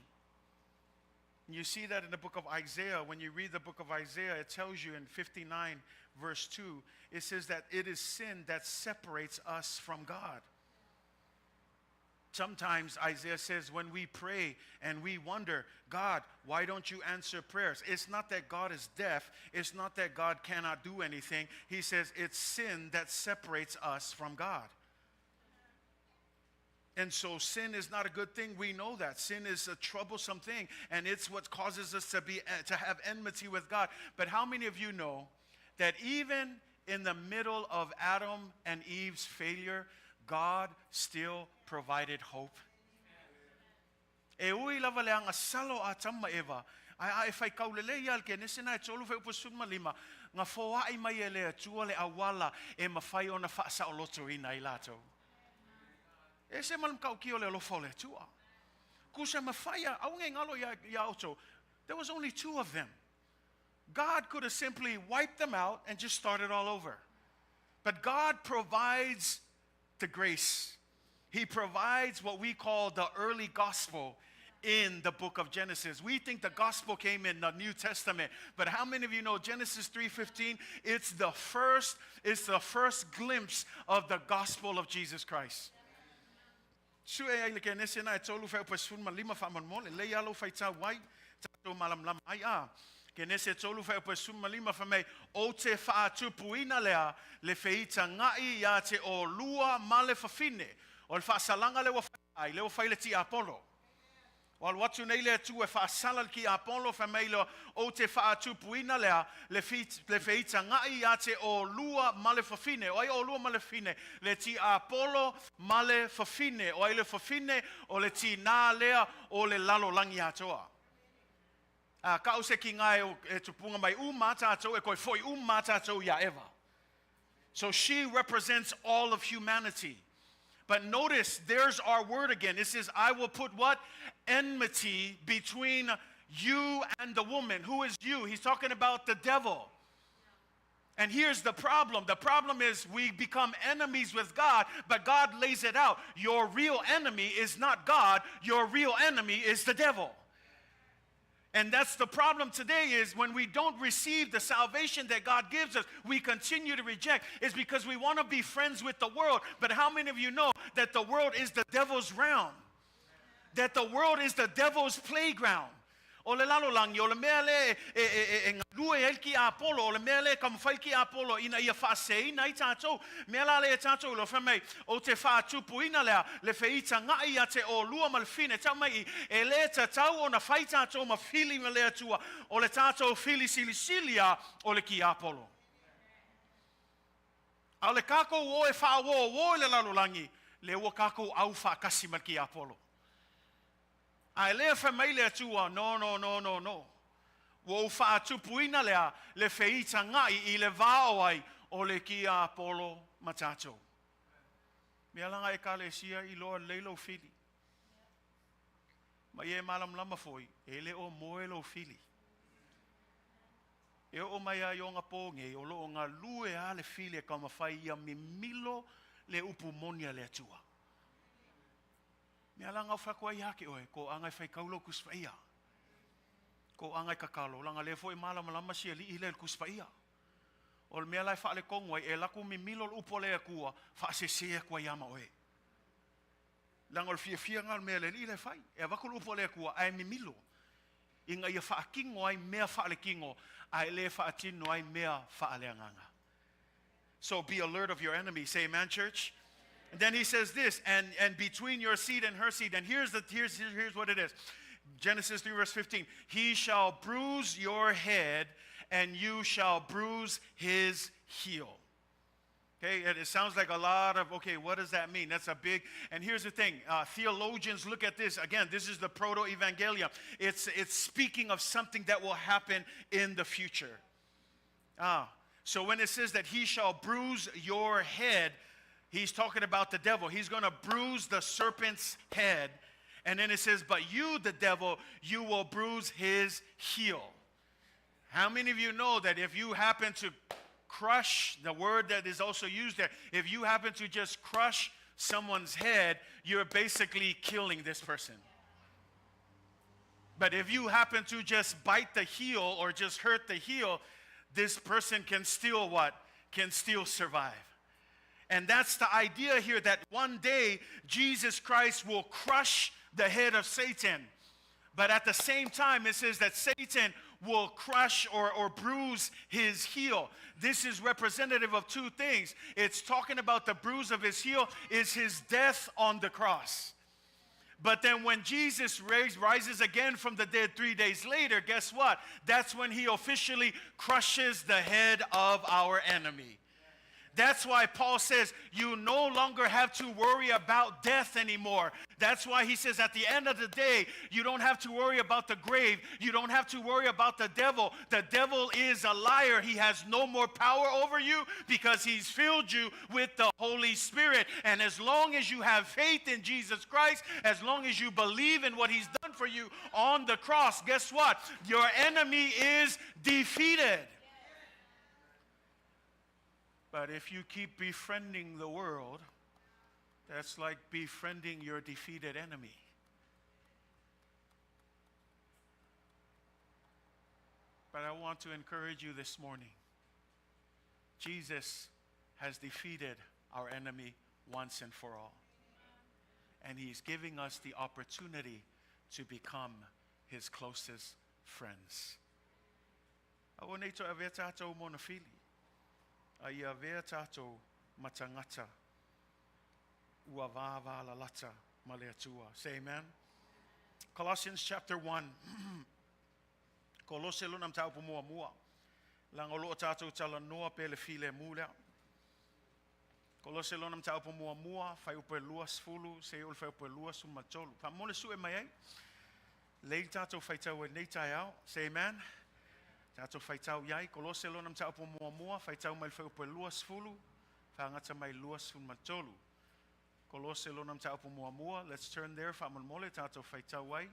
You see that in the book of Isaiah. When you read the book of Isaiah, it tells you in 59 verse 2, it says that it is sin that separates us from God. Sometimes Isaiah says when we pray and we wonder, God, why don't you answer prayers? It's not that God is deaf. It's not that God cannot do anything. He says it's sin that separates us from God. And so sin is not a good thing. We know that. Sin is a troublesome thing, and it's what causes us to be to have enmity with God. But how many of you know that even in the middle of Adam and Eve's failure, God still provided hope? E ui lava le agasala o Atamu ma Eva, ae a e faitau lelei ia le Kenese na e tolu fuaiupu 15, na foai mai e le Atua le auala e mafai ona faasaolotoina ai latou. E ese ma le matautia o le alofa o le Atua. Kusa mafai a, aua ne i galo ia, ia outou, there was only two of them. God could have simply wiped them out and just started all over. But God provides the grace. He provides what we call the early gospel in the book of Genesis. We think the gospel came in the New Testament, but how many of you know Genesis 3:15? It's the first it's the first glimpse of the gospel of Jesus Christ. Sue ai le Kenese na e tolu fuaiupu 15 faamolemole, lelei lava lou faitau ai, tatou malamalama ai a. Kenese e tolu fuaiupu 15 fai mai, Ou te faatupuina lea le feitagaʻi ia te olua ma le fafine. O le faasalaga lea ua fai ai, lea ua fai le tiapolo. Ua alu atu nei le Atua e faasala le tiapolo, fai mai lea, Ou te faatupuina lea le le feitagaʻi ia te olua ma le fafine. O ai olua ma le fafine? Le tiapolo ma le fafine. O ai le fafine? O le tinā lea o le lalolagi atoa. A ka'u se kiga e, e tupuga mai uma a tātou e koe fo'i uma a tātou iā Eva. So she represents all of humanity. But notice, there's our word again. It says, I will put what? Enmity between you and the woman. Who is you? He's talking about the devil. And here's the problem the problem is we become enemies with God, but God lays it out. Your real enemy is not God, your real enemy is the devil. And that's the problem today is when we don't receive the salvation that God gives us, we continue to reject. It's because we want to be friends with the world. But how many of you know that the world is the devil's realm? That the world is the devil's playground. O le lalolagi, o le mea le e, e, e, e galue ai le kiapolo, o le mea le taumafai le kiapolo ina ia faaseseina ai tatou. Mea la lea e tatou iloa fai mai, ou te faatupuina lea, le feitaga'i ia te olua ma le fine, tau mai i, e lē tatau ona fai tatou ma fili ma le Atua, o le tatou fili silisili a o le kiapolo. A o le kākou o e faauōuō i le lalolagi, lea ua kākou au faatasi ma le kiapolo. Ae lea fai mai le Atua, No, no, no, no, no. Ua ou faatupuina lea le feitaga'i i le va o ai o le kiapolo ma tatou. Mea laga Ekalesia iloa lelei lou fili. Ma ia e malamalama foi, e le o moe lou fili. E oo mai a i onapō nei, o loo galue a le fili e taumafai ia mimilo le upu moni a le Atua. Mea laga o fai atu ai ia te oe, toaga e faitau lou Tusi Paia. Toaga e tatalo, laga lea foi e malamalama si alii lea i le Tusi Paia. O le mea la e faaletonu ai, e alu atu mimilo le upu a le Atua, faasese atu ai ia ma oe. Leaga o le fiafia lena o le mea a le alii la e fai. E avatu le upu a le Atua ae mimilo, ina ia faatino ai mea faaletino, ae le faatino ai mea faaleagaga. So be alert of your enemy. Say amen, church. And then he says this, and between your seed and her seed. And here's what it is. Genesis 3, verse 15. He shall bruise your head, and you shall bruise his heel. Okay, and it sounds like a lot of, okay, what does that mean? That's a big, and here's the thing. Theologians look at this. Again, this is the proto-evangelium. It's speaking of something that will happen in the future. Ah, so when it says that he shall bruise your head, he's talking about the devil. He's going to bruise the serpent's head. And then it says, but you, the devil, you will bruise his heel. How many of you know that if you happen to crush, the word that is also used there, if you happen to just crush someone's head, you're basically killing this person. But if you happen to just bite the heel or just hurt the heel, this person can still what? Can still survive. And that's the idea here that one day Jesus Christ will crush the head of Satan. But at the same time, it says that Satan will crush or bruise his heel. This is representative of two things. It's talking about the bruise of his heel is his death on the cross. But then when Jesus rises again from the dead 3 days later, guess what? That's when he officially crushes the head of our enemy. That's why Paul says you no longer have to worry about death anymore. That's why he says at the end of the day, you don't have to worry about the grave. You don't have to worry about the devil. The devil is a liar. He has no more power over you because he's filled you with the Holy Spirit. And as long as you have faith in Jesus Christ, as long as you believe in what he's done for you on the cross, guess what? Your enemy is defeated. But if you keep befriending the world, that's like befriending your defeated enemy. But I want to encourage you this morning. Jesus has defeated our enemy once and for all. And he's giving us the opportunity to become his closest friends. Aua nei toe avea tātou ma ona fili. A ia avea tātou ma tagata ua vavalalata ma le Atua. Say amen. Colossians chapter 1. Kolose lona mataupu muamua. Laga o loo tātou talanoa pe le filemu lea. Kolose lona mataupu muamua, fuaiupu e 20, seia oo i le fuaiupu e 23. Faamolemole sue mai ai. Lelei le tatou faitau ai i lenei taeao. Say amen. Tatou faitau i ai, Kolose lona mataupu muamua, faitau mai le fuaiupu e 20, faagata mai le 23. Kolose lona mataupu muamua, let's turn there, faamolemole, tatou faitau ai,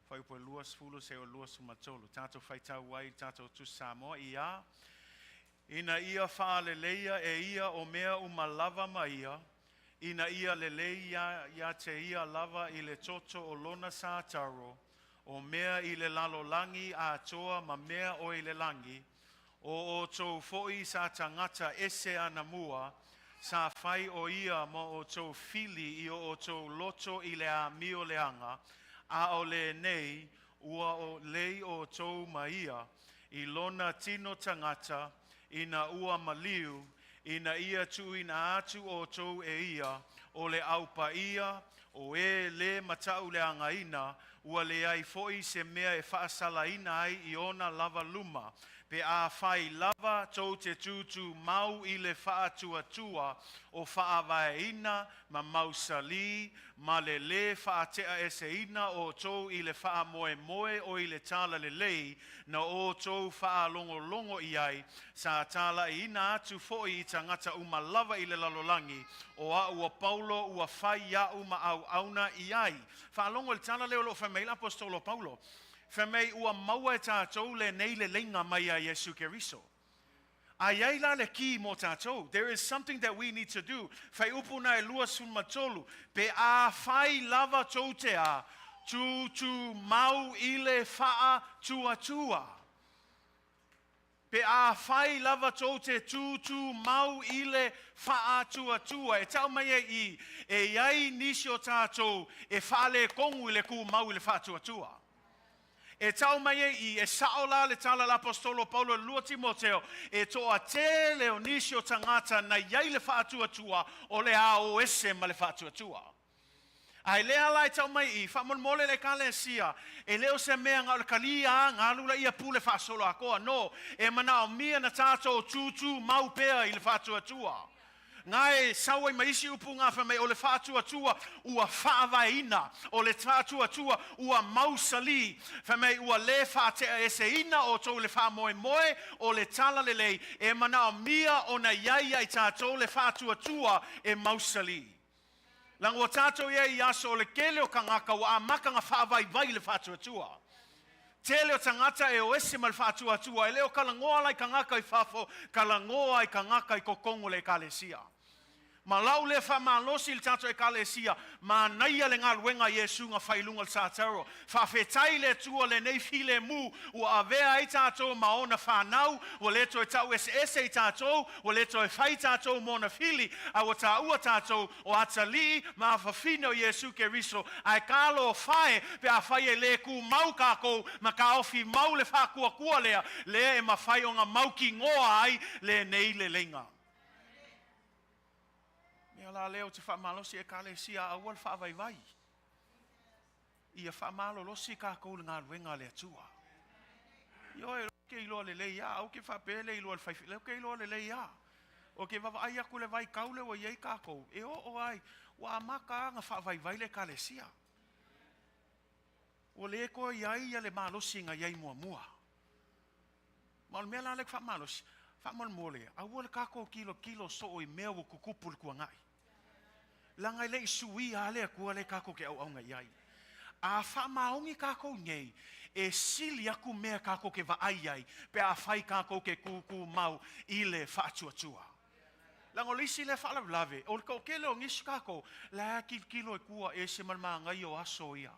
fuaiupu e 20 seia oo i le 23. Tatou faitau ai i le tatou Tusi Samoa, ia. Ina ia faaleleia e ia o mea uma lava ma ia, ina ia lelei ia te ia lava i le toto o lona sataro, o mea i le lalolagi atoa ma mea o i le lagi, o outou foi sa tagata ese anamua, sa fai o ia ma outou fili i o outou loto i le amio leaga, a o lenei ua o lei outou ma ia, i lona tino tagata, ina ua maliu, ina ia tuuina atu outou e ia, o le aupaia, o e le matauleagaina, ua leai foi se mea e faasalaina ai i ona lava luma. Pe afai lava tou te tūtū mau i le faatuatua o faavaeina ma mausali ma le lē faateaeseina outou i le faamoemoe o i le talalelei na outou faalogologo i ai, sa talaiina atu foi i tagata uma lava i le lalolagi, o a'u o Paulo ua fai a'u ma auauna i ai. Faalogo i le tala lea o lo o fai mai ai le Aposetolo o Paulo. Fai mai ua maua e tatou lenei leleiga mai ia Iesu Keriso. A i ai la le ki mo tatou. There is something that we need to do. Fuaiupu na e 23, pe afai lava tou te a, tūtū mau i le faatuatua. Pe afai lava tou te tūtū mau i le faatuatua. E tau mai ai i, e i ai nisi o tatou e faaletonu i le tumau i le faatuatua. E tau mai ai i, e sao la le tala a le Aposetolo o Paulo i le 2 Timoteo, e toatele o nisi o tagata na i ai le faatuatua o le a o ese ma le faatuatua. A e lea la e tau mai i, faamolemole le Ekalesia, e le o se mea na o le kalia a na alu laia pule faasoloatoa, no, e manaomia na tatou tūtū mau pea i le faatuatua. Na e sau ai ma isi upu na fai mai o le faatuatua ua faavaeina, o le faatuatua ua mausali, fai mai ua le faateaeseina outou i le faamoemoe o le talalelei, e manaomia ona i ai ia i tatou le faatuatua e mausali. Leaga ua tatou i ai i aso o le tele o tagata ua amata ona faavaivai i le faatuatua. Tele o tagata e o ese ma le faatuatua, e le o talanoa la i tagata i fafo, talanoa i tagata i totonu o le Ekalesia. Ma lau lea faamalosi i le tatou Ekalesia, manaia le galuega a Iesu na fai i luga o le sataro. Faafetai i le Atua lenei filemu ua avea ai tatou ma ona fanau, ua le toe tau eseese i tatou, ua le toe fai tatou ma ona fili, a ua taua tatou o atalii ma afafine o Iesu Keriso. Ae talofa e, pe afai e le tumau tatou ma taofi mau le faatuatua lea, lea e mafai ona mautinoa ai lenei leleiga. Mea la lea ou te faamalosi Ekalesia, aua le faavaivai. Ia faamalolosi tatou i le galuega a le Atua. Ioe, ou te iloa lelei lava, aua te faapea e le iloa e le faifeau, ou te iloa lelei lava. Ou te vaavaai atu i le vaitau lea ua i ai tatou, e oo lava i, ua amata lava ona faavaivai le Ekalesia. Ua le toe i ai le malosi na i ai muamua. Ma o le mea la lea ou te faamalosi, faamolemole, aua le tatou tilotilo soo i mea ua tutupu i le tuanai. Leaga e le i suia lava le Atua lea tatou te auauna i ai. A faamaoni tatou nei, e sili atu mea tatou te vaai ai pe afai tatou te tūtūmau i le faatuatua. Leaga o le isi lea faalavelave, o le toatele o nisi tatou, la e tilotilo i tua, e ese ma le manaia o aso ia.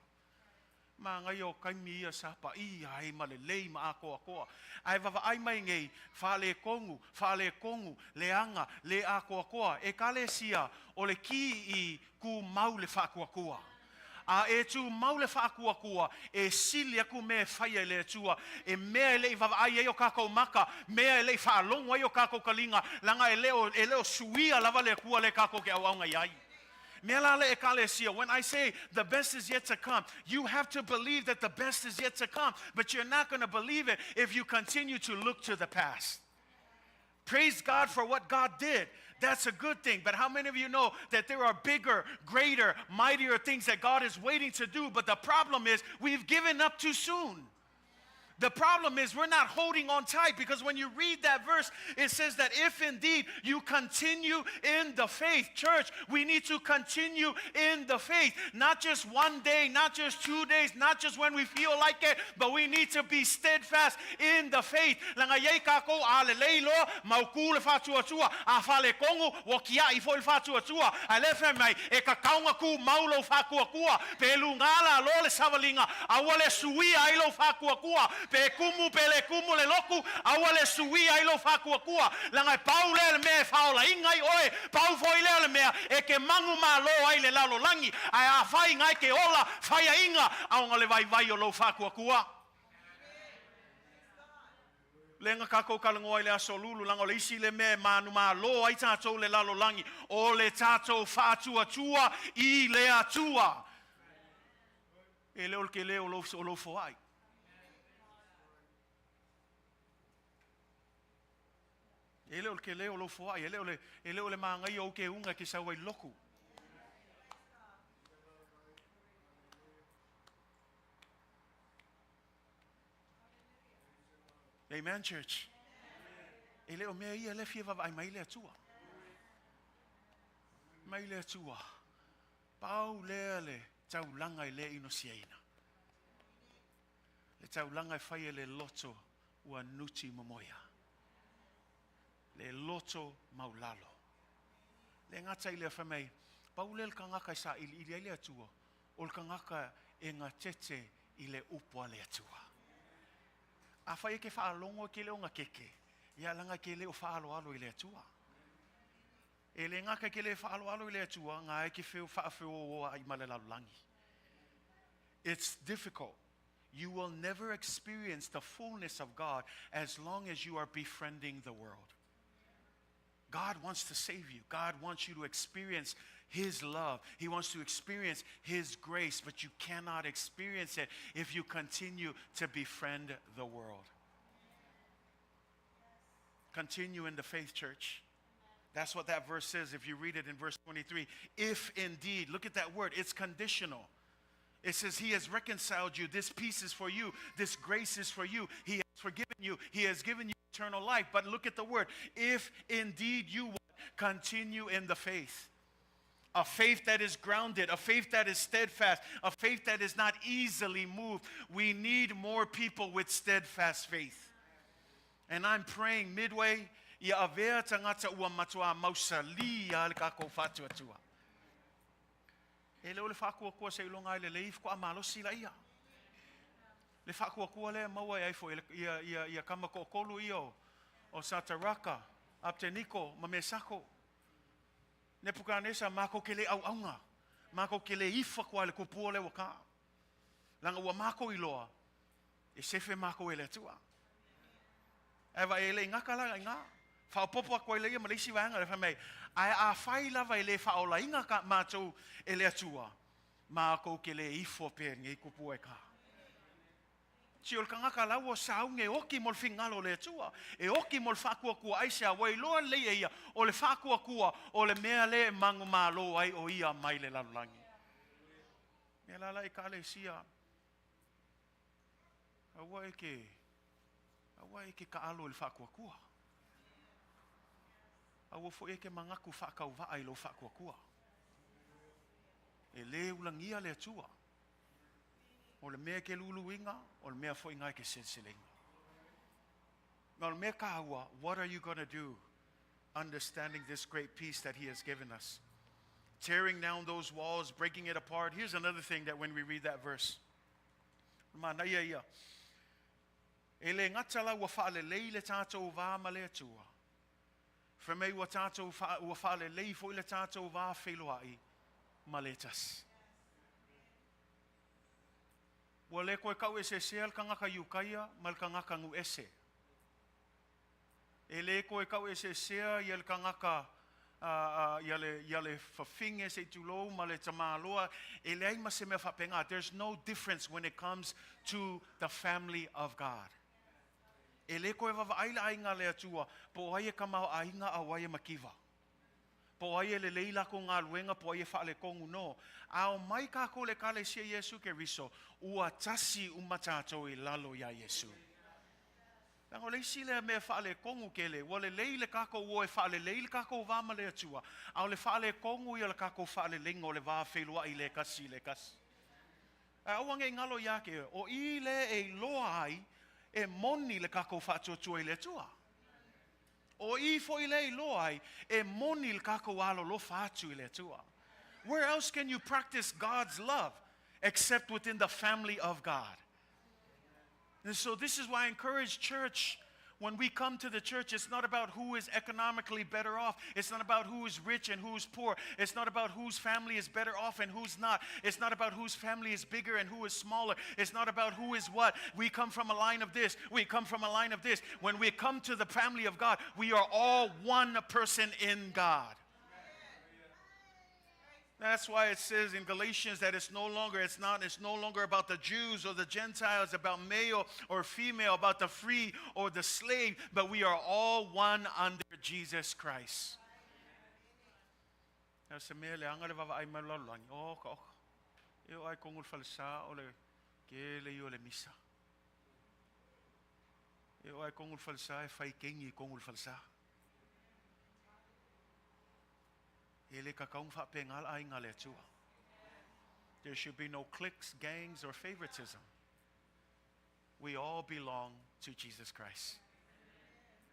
Manaia o taimi ia sa paia ai ma lelei ma atoatoa. Ae vavaai mai nei, faaletonu, faaletonu, leaga, le atoatoa. Ekalesia, o le ki i tumau le faatuatua. A e tumau le faatuatua, e sili atu mea e faia e le Atua, e mea e le i vavaai ai o tatou maka, mea e le i faalogo ai o tatou taliga, leaga e le o, e le o suia lava le Atua lea tatou te auauna i ai. Mea la le Ekalesia, when I say the best is yet to come, you have to believe that the best is yet to come, but you're not going to believe it if you continue to look to the past. Praise God for what God did. That's a good thing. But how many of you know that there are bigger, greater, mightier things that God is waiting to do? But the problem is we've given up too soon. The problem is we're not holding on tight because when you read that verse, it says that if indeed you continue in the faith, church, we need to continue in the faith. Not just one day, not just 2 days, not just when we feel like it, but we need to be steadfast in the faith. Laga iai kākou a lelei loa, maukū le faatuatua, a faaletonu, ua kiaʻi foi le faatuatua. Ae le fai mai, e tatau ona tumau lou faatuatua, pe lugā lalo le savaliga, aua le suia ai lou faatuatua, pe kumu pe le kumu le lotu, aua le suia ai lou faatuatua, laga e pau lea le mea e faaolaina ai oe, pau foi lea le mea e te manumalo ai le lalolagi, ae afai gae te ola faiaʻiga aoga le vaivai o lou faatuatua. Lea na tatou talanoa i le aso lulu, laga o le isi le mea e manumalo ai tatou le lalolagi, o le tatou faatuatua i le Atua. E le o le tele o lou foai. E le o le tele o lou foai, e le o le magaia o ke unga ke sau ai loku. Amen, church. E le o mea ia le fia vaavaai mai le Atua. Mai le Atua. Pau lea le taulaga e le inosiaina. Le taulaga e fai e le loto ua nuti momoia. Le loto maulalo. Le gata i lea fai mai, pau lea le tagata e sailiili ai le Atua, o le tagata e gatete i le upu a le Atua. Afai e ke faalogo e ke le o gatete, ia laga ke le o faaaloalo i le Atua. E le gata ke le faaaloalo i le Atua, ga e ke feo faafeoa ai ma le lalolagi. It's difficult. You will never experience the fullness of God as long as you are befriending the world. God wants to save you. God wants you to experience His love. He wants to experience His grace, but you cannot experience it if you continue to befriend the world. Continue in the faith, church. That's what that verse says if you read it in verse 23. If indeed, look at that word, it's conditional. It says, He has reconciled you. This peace is for you. This grace is for you. He has forgiven you. He has given you eternal life. But look at the word. If indeed you continue in the faith. A faith that is grounded, a faith that is steadfast, a faith that is not easily moved. We need more people with steadfast faith. And I'm praying midway, ia avea tagata ua matuā mausalī a le kākou faatuatua. E le o le faatuatua seiloga e lelei faatoa malosi laia. Le faatuatua lea maua e ai foi ia, ia, ia kama toatolu ia o Sataraka, Apeteniko ma Mesako. Nepukanesa mākou ke le auaunga. Mākou ke le ifa kua le kupua le waka. Laga ua mākou iloa, e sefe mākou e le Atua. E va e le ngaka la ngā. Whaopopo a koe le ia ma le isi vaega le fai mai. Ae afai lava e le faaolaina ka mātou e le Atua. Mākou ke le ifo pe ngei kupua e ka. Si o le tagata la ua sauge e oki mo le finagalo o le Atua. E oki mo le faatuatua aisea ua iloa lelei e ia o le faatuatua o le mea lea e manumalo ai o ia mai le lalolagi. Mea la la ekalesia aua e ke taalo i le faatuatua. Aua foi e ke manatu faatauvaa i lou faatuatua. E lē ulagia le Atua. O le mea ke luluina, o le mea foi ngai ke seleseleina. Ma o le mea kāua, what are you going to do understanding this great peace that he has given us? Tearing down those walls, breaking it apart. Here's another thing that when we read that verse. Manaia ia. E le gata la ua faalelei le tatou va ma le Atua. Fai mai ua tatou ua faalelei foi le tatou va feiloai ma le tasi. Ua le koe kau e se sea le tagata Iutaia ma le tagata nuu ese. E le koe kau e se sea ia le tagata ia le fafine se tulou ma le tamaloa. E leai ma se mea faapena. There's no difference when it comes to the family of God. E le koe vaavaai le aiga le Atua, po o ai e kama o aiga a o ai e makiva. Po o ai e lelei lakou galuega po o ai e faaletonu no. A omai kākou i le Ekalesia Iesu Keriso, ua tasi uma tatou i lalo iā Iesu. Leaga o le isi lea mea faaletonu tele, ua lelei le tatou o e faalelei le tatou va ma le Atua, a o le faaletonu ia o le tatou faaleleiga o le va feiloai i le tasi i le tasi. Ae aua ne i galo ia te oe, o i lea e iloa ai e moni le tatou faatuatua i le Atua. O i foi lea e iloa ai e moni le tatou alolofa atu i le Atua. Where else can you practice God's love except within the family of God? And so this is why I encourage church when we come to the church, it's not about who is economically better off. It's not about who is rich and who's poor. It's not about whose family is better off and who's not. It's not about whose family is bigger and who is smaller. It's not about who is what. We come from a line of this. We come from a line of this. When we come to the family of God, we are all one person in God. That's why it says in Galatians that it's no longer, it's not, it's no longer about the Jews or the Gentiles, about male or female, about the free or the slave, but we are all one under Jesus Christ. O se mea leaga le vaavaai mai o le lalolagi, oka oka. E oo lava i totonu o le falesa o le tele ia o le misa. E oo lava i totonu o le falesa e fai kegi i totonu o le falesa. E le tatau ona faapena le aiga a le Atua. There should be no cliques, gangs or favoritism. We all belong to Jesus Christ.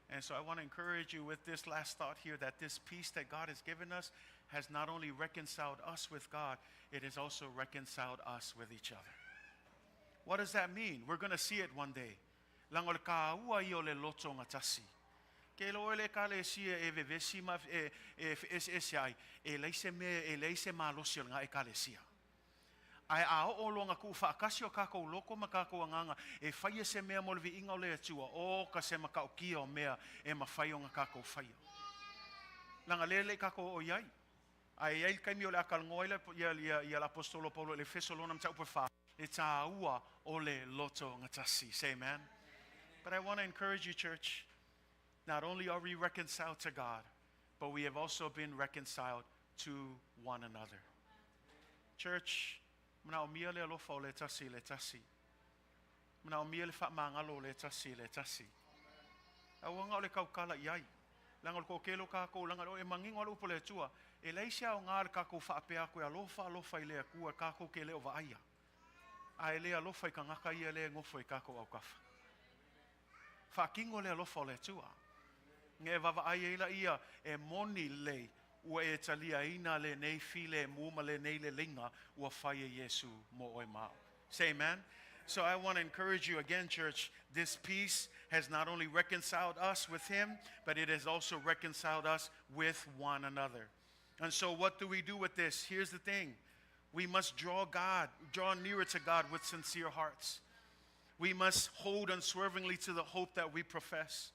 And so I want to encourage you with this last thought here that this peace that God has given us has not only reconciled us with God, it has also reconciled us with each other. What does that mean? We're going to see it one day. Leaga o le taua ia o le loto gatasi. Ke iloa oe le Ekalesia e vevesi ma e feeseese ai, e leai se mea, e leai se malosi o lena Ekalesia. Ae a oo loa na tuufaatasi o tatou loto ma tatou agaga e faia se mea mo le viiga o le Atua, oka se matautia o mea e mafai ona tatou faia. Leaga lea e le i tatou oo i ai. Ae i ai le taimi o le a talanoa ai le Aposetolo o Paulo i le Efeso lona mataupu e fa, le taua o le loto gatasi. Say amen. But I want to encourage you, church. Not only are we reconciled to God, but we have also been reconciled to one another. Church, manaomia le alofa o le tasi i le tasi. Manaomia le faamagalo o le tasi i le tasi. Aua na o le tautala i ai. Leaga o le toatele o tatou, leaga e manino lava le upu a le Atua, e leai se aoga le tatou faapea atu e alofa alofa i le Atua tatou te le o vaaia, ae le alofa i tagata ia lea e nofo i tatou autafa. Faatino le alofa o le Atua. Ona e vaavaai ai laia e moni lelei ua e taliaina lenei filemu ma lenei leleiga ua fai e Iesu mo oe ma au. Say amen. So I want to encourage you again, church, this peace has not only reconciled us with him, but it has also reconciled us with one another. And so what do we do with this? Here's the thing. We must draw God, draw nearer to God with sincere hearts. We must hold unswervingly to the hope that we profess.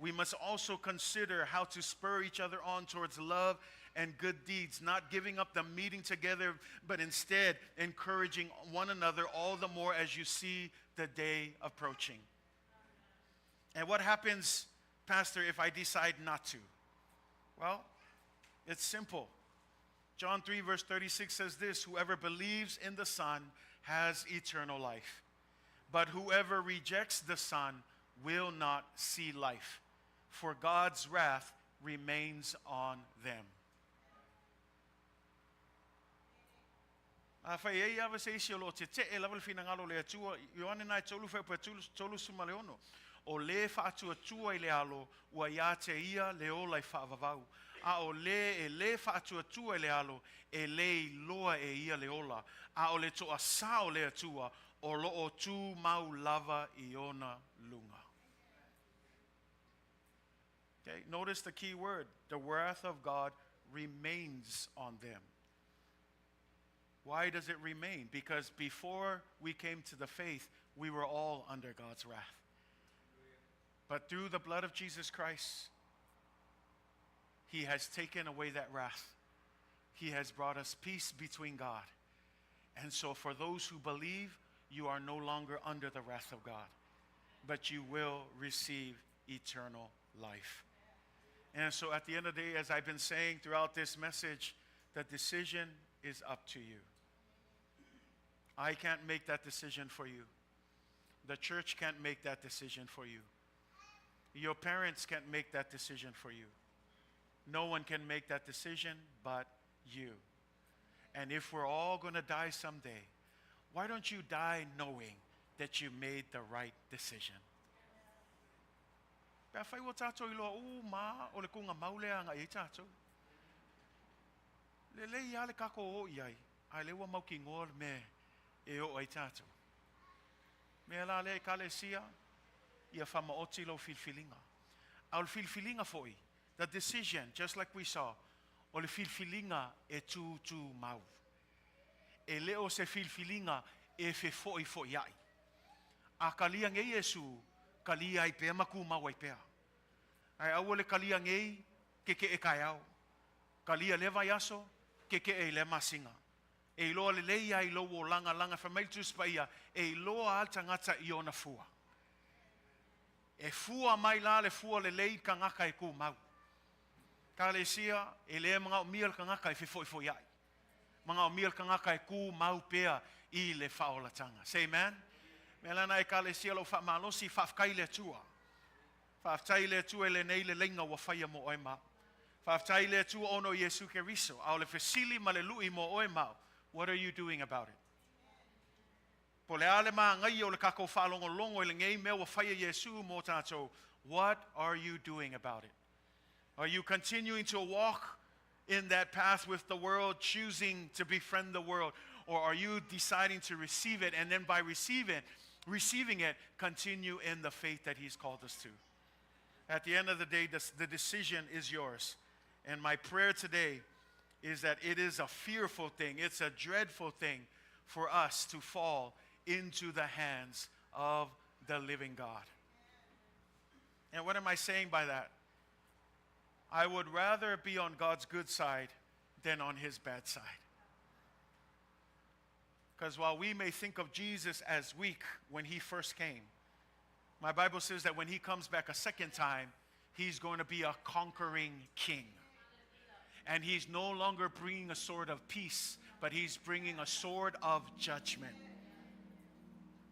We must also consider how to spur each other on towards love and good deeds, not giving up the meeting together, but instead encouraging one another all the more as you see the day approaching. And what happens, Pastor, if I decide not to? Well, it's simple. John 3, verse 36 says this Whoever believes in the Son has eternal life. But whoever rejects the Son will not see life, for God's wrath remains on them. Afai e i ai lava se isi o lo o tetee lava le finagalo o le Atua, Ioane na e tolu fuaiupu e 36, O le faatuatua i le Alo, ua ia te ia le ola i faavavau, a o le e lē faatuatua i le Alo, e lē iloa e ia le ola, a o le toasā o le Atua, o lo o tumau lava i ona luga. Okay, notice the key word, the wrath of God remains on them. Why does it remain? Because before we came to the faith, we were all under God's wrath. But through the blood of Jesus Christ, He has taken away that wrath. He has brought us peace between God. And so, for those who believe, you are no longer under the wrath of God, but you will receive eternal life. And so at the end of the day, as I've been saying throughout this message, the decision is up to you. I can't make that decision for you. The church can't make that decision for you. Your parents can't make that decision for you. No one can make that decision but you. And if we're all going to die someday, why don't you die knowing that you made the right decision? Pe afai ua tatou iloa uma o le kuga mau lea agai ai tatou. Lelei lava le tatou o i ai, a o lea ua mautinoa le mea e oo ai tatou. Mea la lea Ekalesia, ia faamaoti lau filifiliga. A o le filifiliga foi, the decision, just like we saw, o le filifiliga e tutumau. E le o se filifiliga e fefoifoiai. A kalia nei Iesu, kalia ai pea ma tumau ai pea. Ae aua le kalia nei, keke'e taeao. Kalia lea vaiaso, keke'e i lea masina. E iloa lelei lava i lou olaga laga fai mai le Tusi Paia, e iloa lava le tagata i ona fua. E fua mai la le fua lelei i le tagata e tumau. Ekalesia, e le manaomia le tagata e fefoifoiai. Manaomia le tagata e tumau pea i le faaolataga. Say amen. Mea la na Ekalesia lou faamalosi, faafetai i le Atua. Faafetai i le Atua i lenei leleiga ua faia mo oe ma au. Faafetai i le Atua ona o Iesu Keriso. A o le fesili ma le lui mo oe ma au, what are you doing about it? Po o le a le manaia o le tatou faalogologo i lenei mea ua faia Iesu mo tatou, what are you doing about it? Are you continuing to walk in that path with the world, choosing to befriend the world? Or are you deciding to receive it and then by receiving it, continue in the faith that He's called us to? At the end of the day, the decision is yours. And my prayer today is that it is a fearful thing, it's a dreadful thing for us to fall into the hands of the living God. And what am I saying by that? I would rather be on God's good side than on his bad side. Because while we may think of Jesus as weak when he first came, my Bible says that when he comes back a second time, he's going to be a conquering king. And he's no longer bringing a sword of peace, but he's bringing a sword of judgment.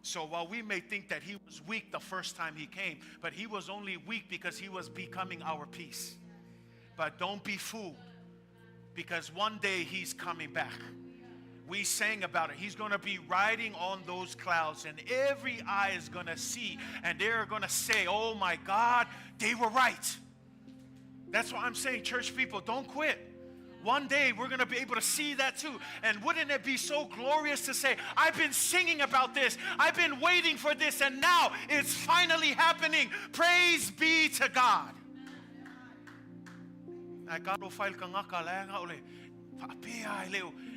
So while we may think that he was weak the first time he came, but he was only weak because he was becoming our peace. But don't be fooled, because one day he's coming back. We sang about it. He's going to be riding on those clouds, and every eye is going to see, and they're going to say, oh my God, they were right. That's why I'm saying, church people, don't quit. One day we're going to be able to see that too. And wouldn't it be so glorious to say, I've been singing about this, I've been waiting for this, and now it's finally happening. Praise be to God.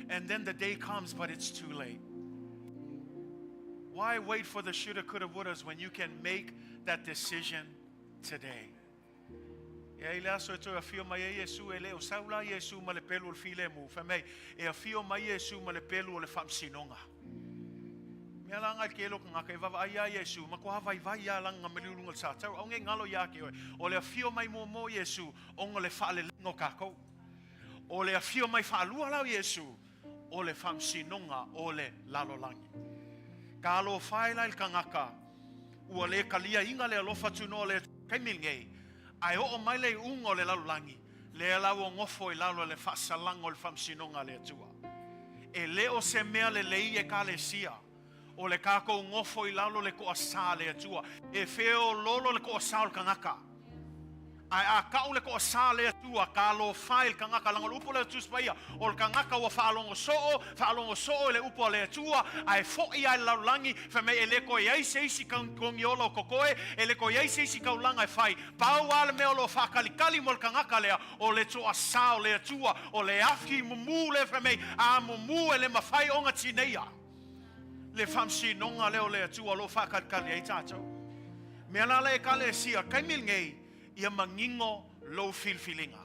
And then the day comes, but it's too late. Why wait for the shoulda, coulda, wouldas when you can make that decision today? E ai le aso e toe afio mai ai Iesu, e le o sau la Iesu ma le pelu o le filemu, fai mai, e afio mai Iesu ma le pelu o le faamasinoga. Mea la ngai ke lo kangaka e vaavaai ia Iesu, ma ko vaivai ia langa ma liulunga le sa tau, au nge ngalo ia ke oe. O le afio mai mo mo Iesu, onga le faaleleiga o tatou. O le afio mai faalua la o Iesu, o le faamasinoga o le lalolagi. Ka alofa e la i le tagata, ua le kaliaina le alofa tunoa o le taimi lenei, ae oo mai le iuga o le lalolagi, lea la ua nofo i lalo i le faasalaga o le faamasinoga a le Atua. E le o se mea lelei Ekalesia, o le tatou nofo i lalo le toasā le Atua. E feoloolo le toasā o le tagata. Ae a tau le toasā le Atua, ka alofa i le tagata, leaga o le upu lea o le Tusi Paia, o le tagata ua faalogo soo, faalogo soo i le upu a le Atua, ae foi lava i le lalolagi, fai mai e le toe i ai se isi togiola o totoe, e le toe i ai se isi taulaga e fai. Pau lava le mea o lo o faakalikali mo le tagata lea, o le toasā o le Atua, o le afi mumu lea fai mai, a mumu e le mafai ona tineia. Le faamasinoga lea o le Atua o lo o faakalikali ai tatou. Mea la le Ekalesia, taimi lenei, ia manino lou filifiliga.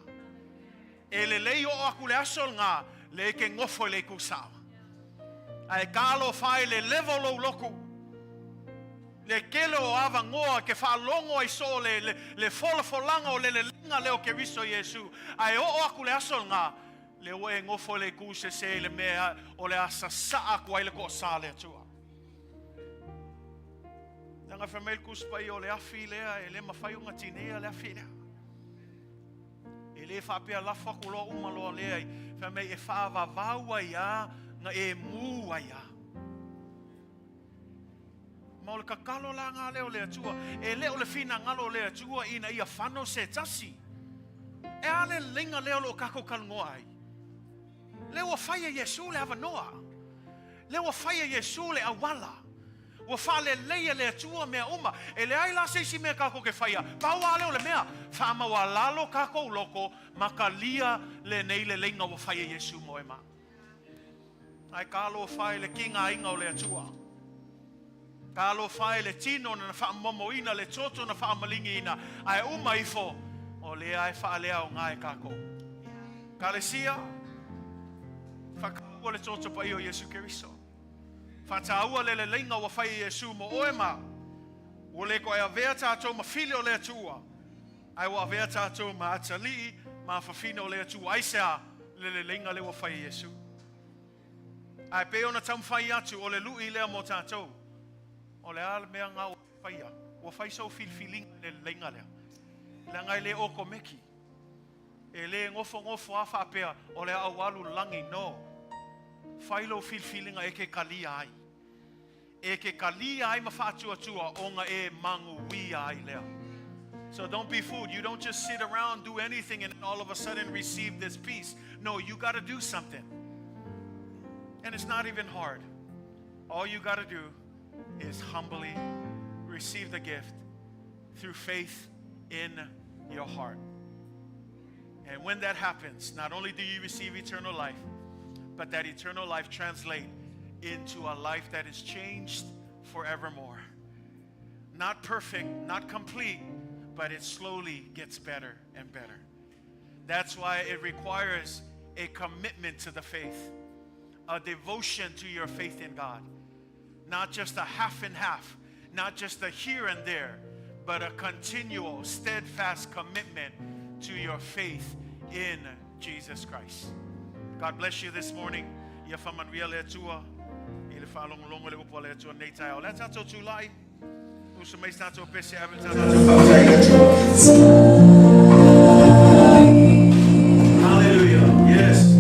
E lelei oo atu le aso lena, le e ke nofo i le itu sao. Ae ka alofa i le leva o lou lotu. Le tele o avanoa e te faalogo ai soo le, le, le folafolaga o le leleiga lea o Keriso Iesu, ae oo atu le aso lena, lea ua e nofo i le itu sese i le mea o le a sasaa atu ai le toasā o le Atua. Leaga fai mai le Tusi Paia o le afi lea e le mafai ona tineia le afi lea. E le faapea lafo atu loa uma loa lea i fai mai e faavavau ai lava na e mu ai lava. Ma o le tatalo la lena lea o le Atua, e le o le finagalo o le Atua ina ia fano se tasi. E a le leleiga lea o lo o tatou talanoa ai? Lea ua fai e Iesu le avanoa. Lea ua fai e Iesu le auala. Ua faalelei e le Atua mea uma. E leai la se isi mea tatou te faia, pau lava lea o le mea, faamaualalo tatou loto ma talia lenei leleiga ua fai e Iesu mo e ma au. Ae talofa e le tigaina o le Atua. Talofa e le tino na faamomoina, le toto na faamaligiina, ae uma ifo, o lea e faaleaoga e tatou. Kalesia, faataua le toto paia o Iesu Keriso. Faataua le leleiga ua fai e Iesu mo oe ma au. Ua le toe avea tatou ma fili o le Atua, ae ua avea tatou ma atalii ma fafine o le Atua. Aisea? Le leleiga lea ua fai e Iesu. Ae pei ona taumafai atu, o le lui lea mo tatou. O le a le mea lena ua faia? Ua fai sou filifiliga i le leleiga lea? Leaga e le okomeki. E le nofonofo lava faapea o le a ou alu i le lagi. No. Fai lou filifiliga e te talia ai. E te talia ai ma faatuatua ona e manuia ai lea. So don't be fooled. You don't just sit around, do anything, and all of a sudden receive this peace. No, you got to do something. And it's not even hard. All you got to do is humbly receive the gift through faith in your heart. And when that happens, not only do you receive eternal life, but that eternal life translate into a life that is changed forevermore. Not perfect, not complete, but it slowly gets better and better. That's why it requires a commitment to the faith, a devotion to your faith in God. Not just a half and half, not just a here and there, but a continual, steadfast commitment to your faith in Jesus Christ. God bless you this morning. Ia faamanuia le Atua i le faalogologo i le upu a le Atua nei taeao. O le a tatou tulai, usu mai se tatou pese ave le tatou faafetai i le Atua. Hallelujah. Yes.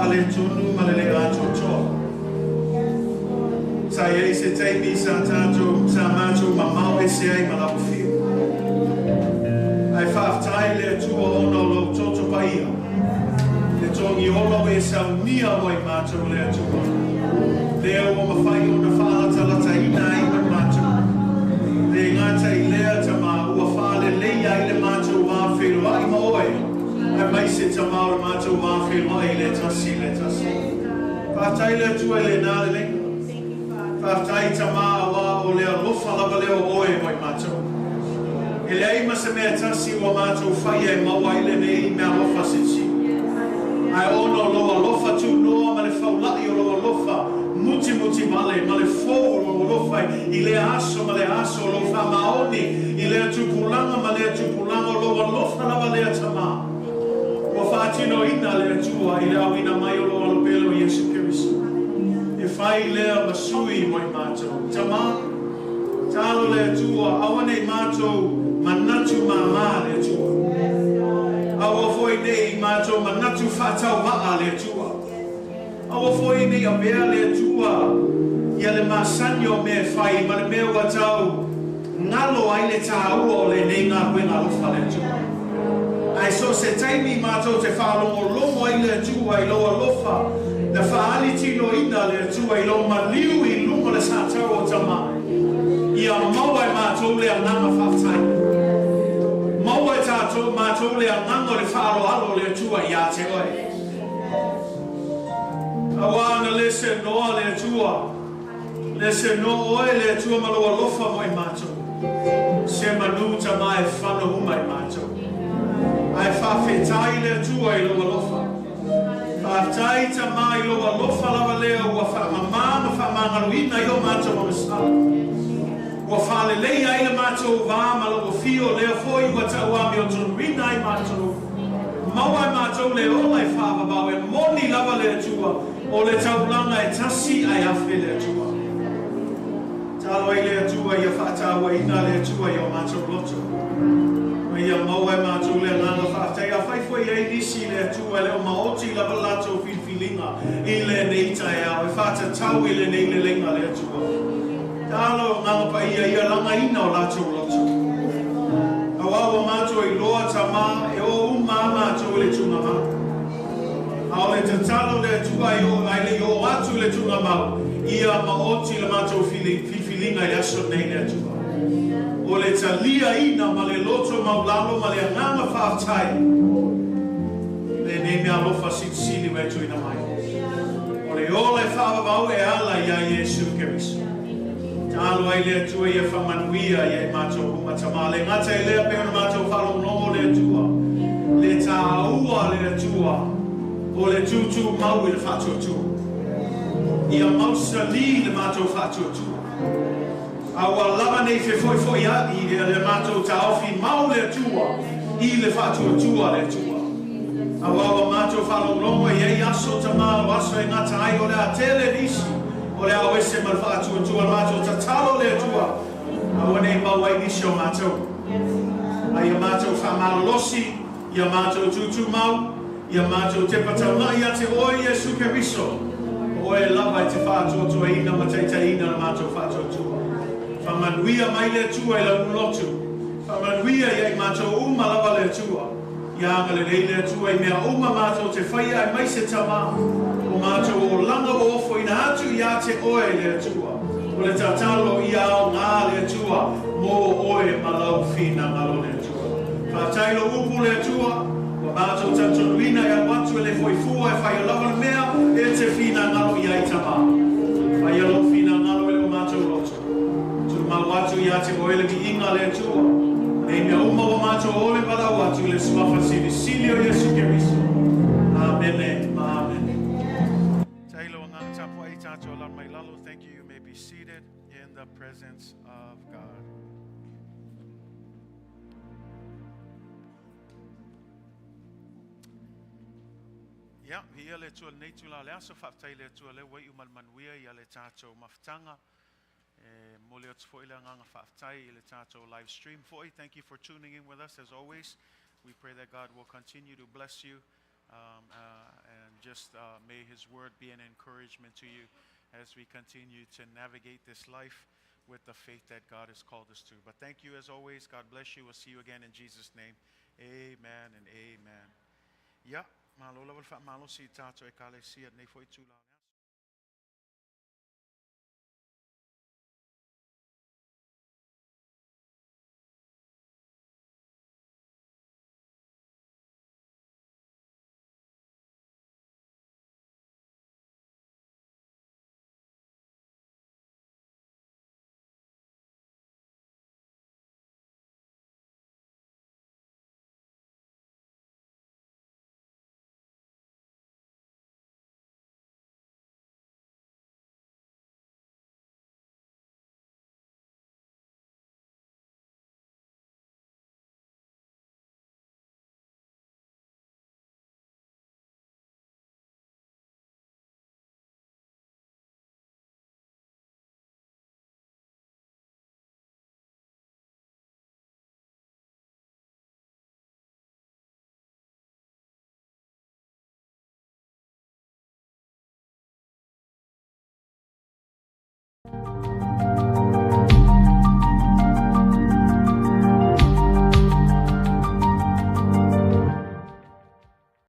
faaletonu ma le le atoatoa. Sa i ai se taimi sa tātou, sa mātou mamao ese ai ma lau afio. Ae faafetai i le Atua ona o lou toto paia, le togi ola ua e saunia mo i mātou le Atua, lea ua mafai ona faalatalataina ai ma mātou. Le gata i lea, Tama, ua faaleleia ai le mātou va feiloai ma oe, aemaise, Tama, o le mātou va feiloai i le tasi i le tasi. Faafetai le Atua i lena leleiga. Faafetai Tama auā o le alofa lava lea o Oe mo i matou. E leai ma se mea e tasi ua matou faia e maua ai lenei meaalofa silisili. Ae ona o Lou alofa tunoa ma le faula'i o Lou alofa mutimuti vale ma le fou o Lou alofa i lea aso ma lea aso o Lou faamaoni i lea tupulaga ma lea tupulaga o Lou alofa lava lea Tama. Ua faatinoina le Atua i le auina mai o lou Alo pele o Iesu Keriso, e fai lea ma sui mo i matou. Tama, Talo le Atua, aua nei matou manatu māmā le Atua. Aua foi nei matou manatu faatauvaa le Atua. Aua foi nei avea le Atua ia le masani o mea e fai ma le mea ua tau galo ai le tāua o lenei galuega alofa le Atua. Ae so o se taimi matou te faalogologo ai le Atua i lou alofa na faaali tinoina le Atua i lou maliu i luga o le sataua o Tama, ia maua e matou le agaga faafetai. Maua e tatou matou le agaga o le faaaloalo o le Atua ia te oe. Auā na le senoa le Atua, le senoa oe le Atua ma lou alofa mo i matou. Se manu tama e fano uma i matou. Ae faafetai le Atua i lou alofa. Faafetai tama i lou alofa lava lea ua faamama ma faamagaloina ai o matou agasala. Ua faaleleia ai le matou va ma lou afio lea foi ua tauamiotonuina ai matou. Maua e matou le ola e faavavau e moni lava le Atua, o le taulaga e tasi ae afe le Atua. Talo ai le Atua ia faatauaina le Atua i o matou loto, ma ia maua e matou le agaga faafetai. Afai foi e i ai nisi i le Atua e le o maoti lava le latou filifiliga i lenei taeao, e faatatau i lenei leleiga le Atua. Talo agaga paia ia lagaina o latou loto. Auā ua matou iloa Tama e oo uma a matou i le tugamau. A o le tatalo le Atua e oo ae le i oo atu i le tugamau, ia maoti le matou filifiliga i le aso nei le Atua. O le taliaina ma le loto maulalo ma le agaga faafetai lenei mea alofa silisili ua e tuuina mai. O le ola e faavavau e ala iā Iesu Keriso. Talo ai le Atua ia faamanuia ia i matou uma tama. Le gata i lea pei ona matou faalogologo le Atua, le tāua le Atua o le tūtū mau i le faatuatua. Ia mausali le matou faatuatua. A ua lava nei fefoifoiaʻi ia le matou taofi mau le Atua i le faatuatua le Atua. Auā ua matou faalogologo e i ai aso tama o aso e gata ai o le a tele nisi o le ao ese ma le faatuatua le matou tatalo le Atua aua nei mau ai nisi o matou. A ia matou faamalolosi, ia matou tūtūmau, Ia matou tepa taunai ia te Oe, Iesu Keriso, o Oe lava e te faatoatoaina ma taitaiina le matou faatuatua. Faamanuia mai le Atua i lau lotu. Faamanuia ia i matou uma lava le Atua. Ia agalelei le Atua i mea uma matou te faia aemaise Tama o matou olaga ua ofoina atu ia te Oe le Atua. O le tatalo ia aoga le Atua mo Oe ma lau finagalo le Atua. Faafetai lou upu le Atua. Ua matou talitonuina e alu atu e le foifua e faia lava le mea e te finagalo i ai Tama. Faia lou finagalo e le o matou loto. Tumau atu ia te oe le viiga a le Atua. Nei mea uma ua matou ole valaau atu i le Suafa Silisili o Iesu Keriso. Amene ma amene. Tailo agaga tapuai tatou lalo mai lalo. Thank you. You may be seated in the presence of God. Ia, viia le Atua i lenei itula o le aso, faafetai i le Atua lea ua iu ma le manuia ia le tatou mafutaga. E momoli atu foi le agaga faafetai i le tatou live stream foi. Thank you for tuning in with us as always. We pray that God will continue to bless you and just just may His word be an encouragement to you as we continue to navigate this life with the faith that God has called us to. But thank you as always. God bless you. We'll see you again in Jesus' name. Amen and amen. Ia, malo lava le faamalosi i tatou ekalesia i lenei foi itula.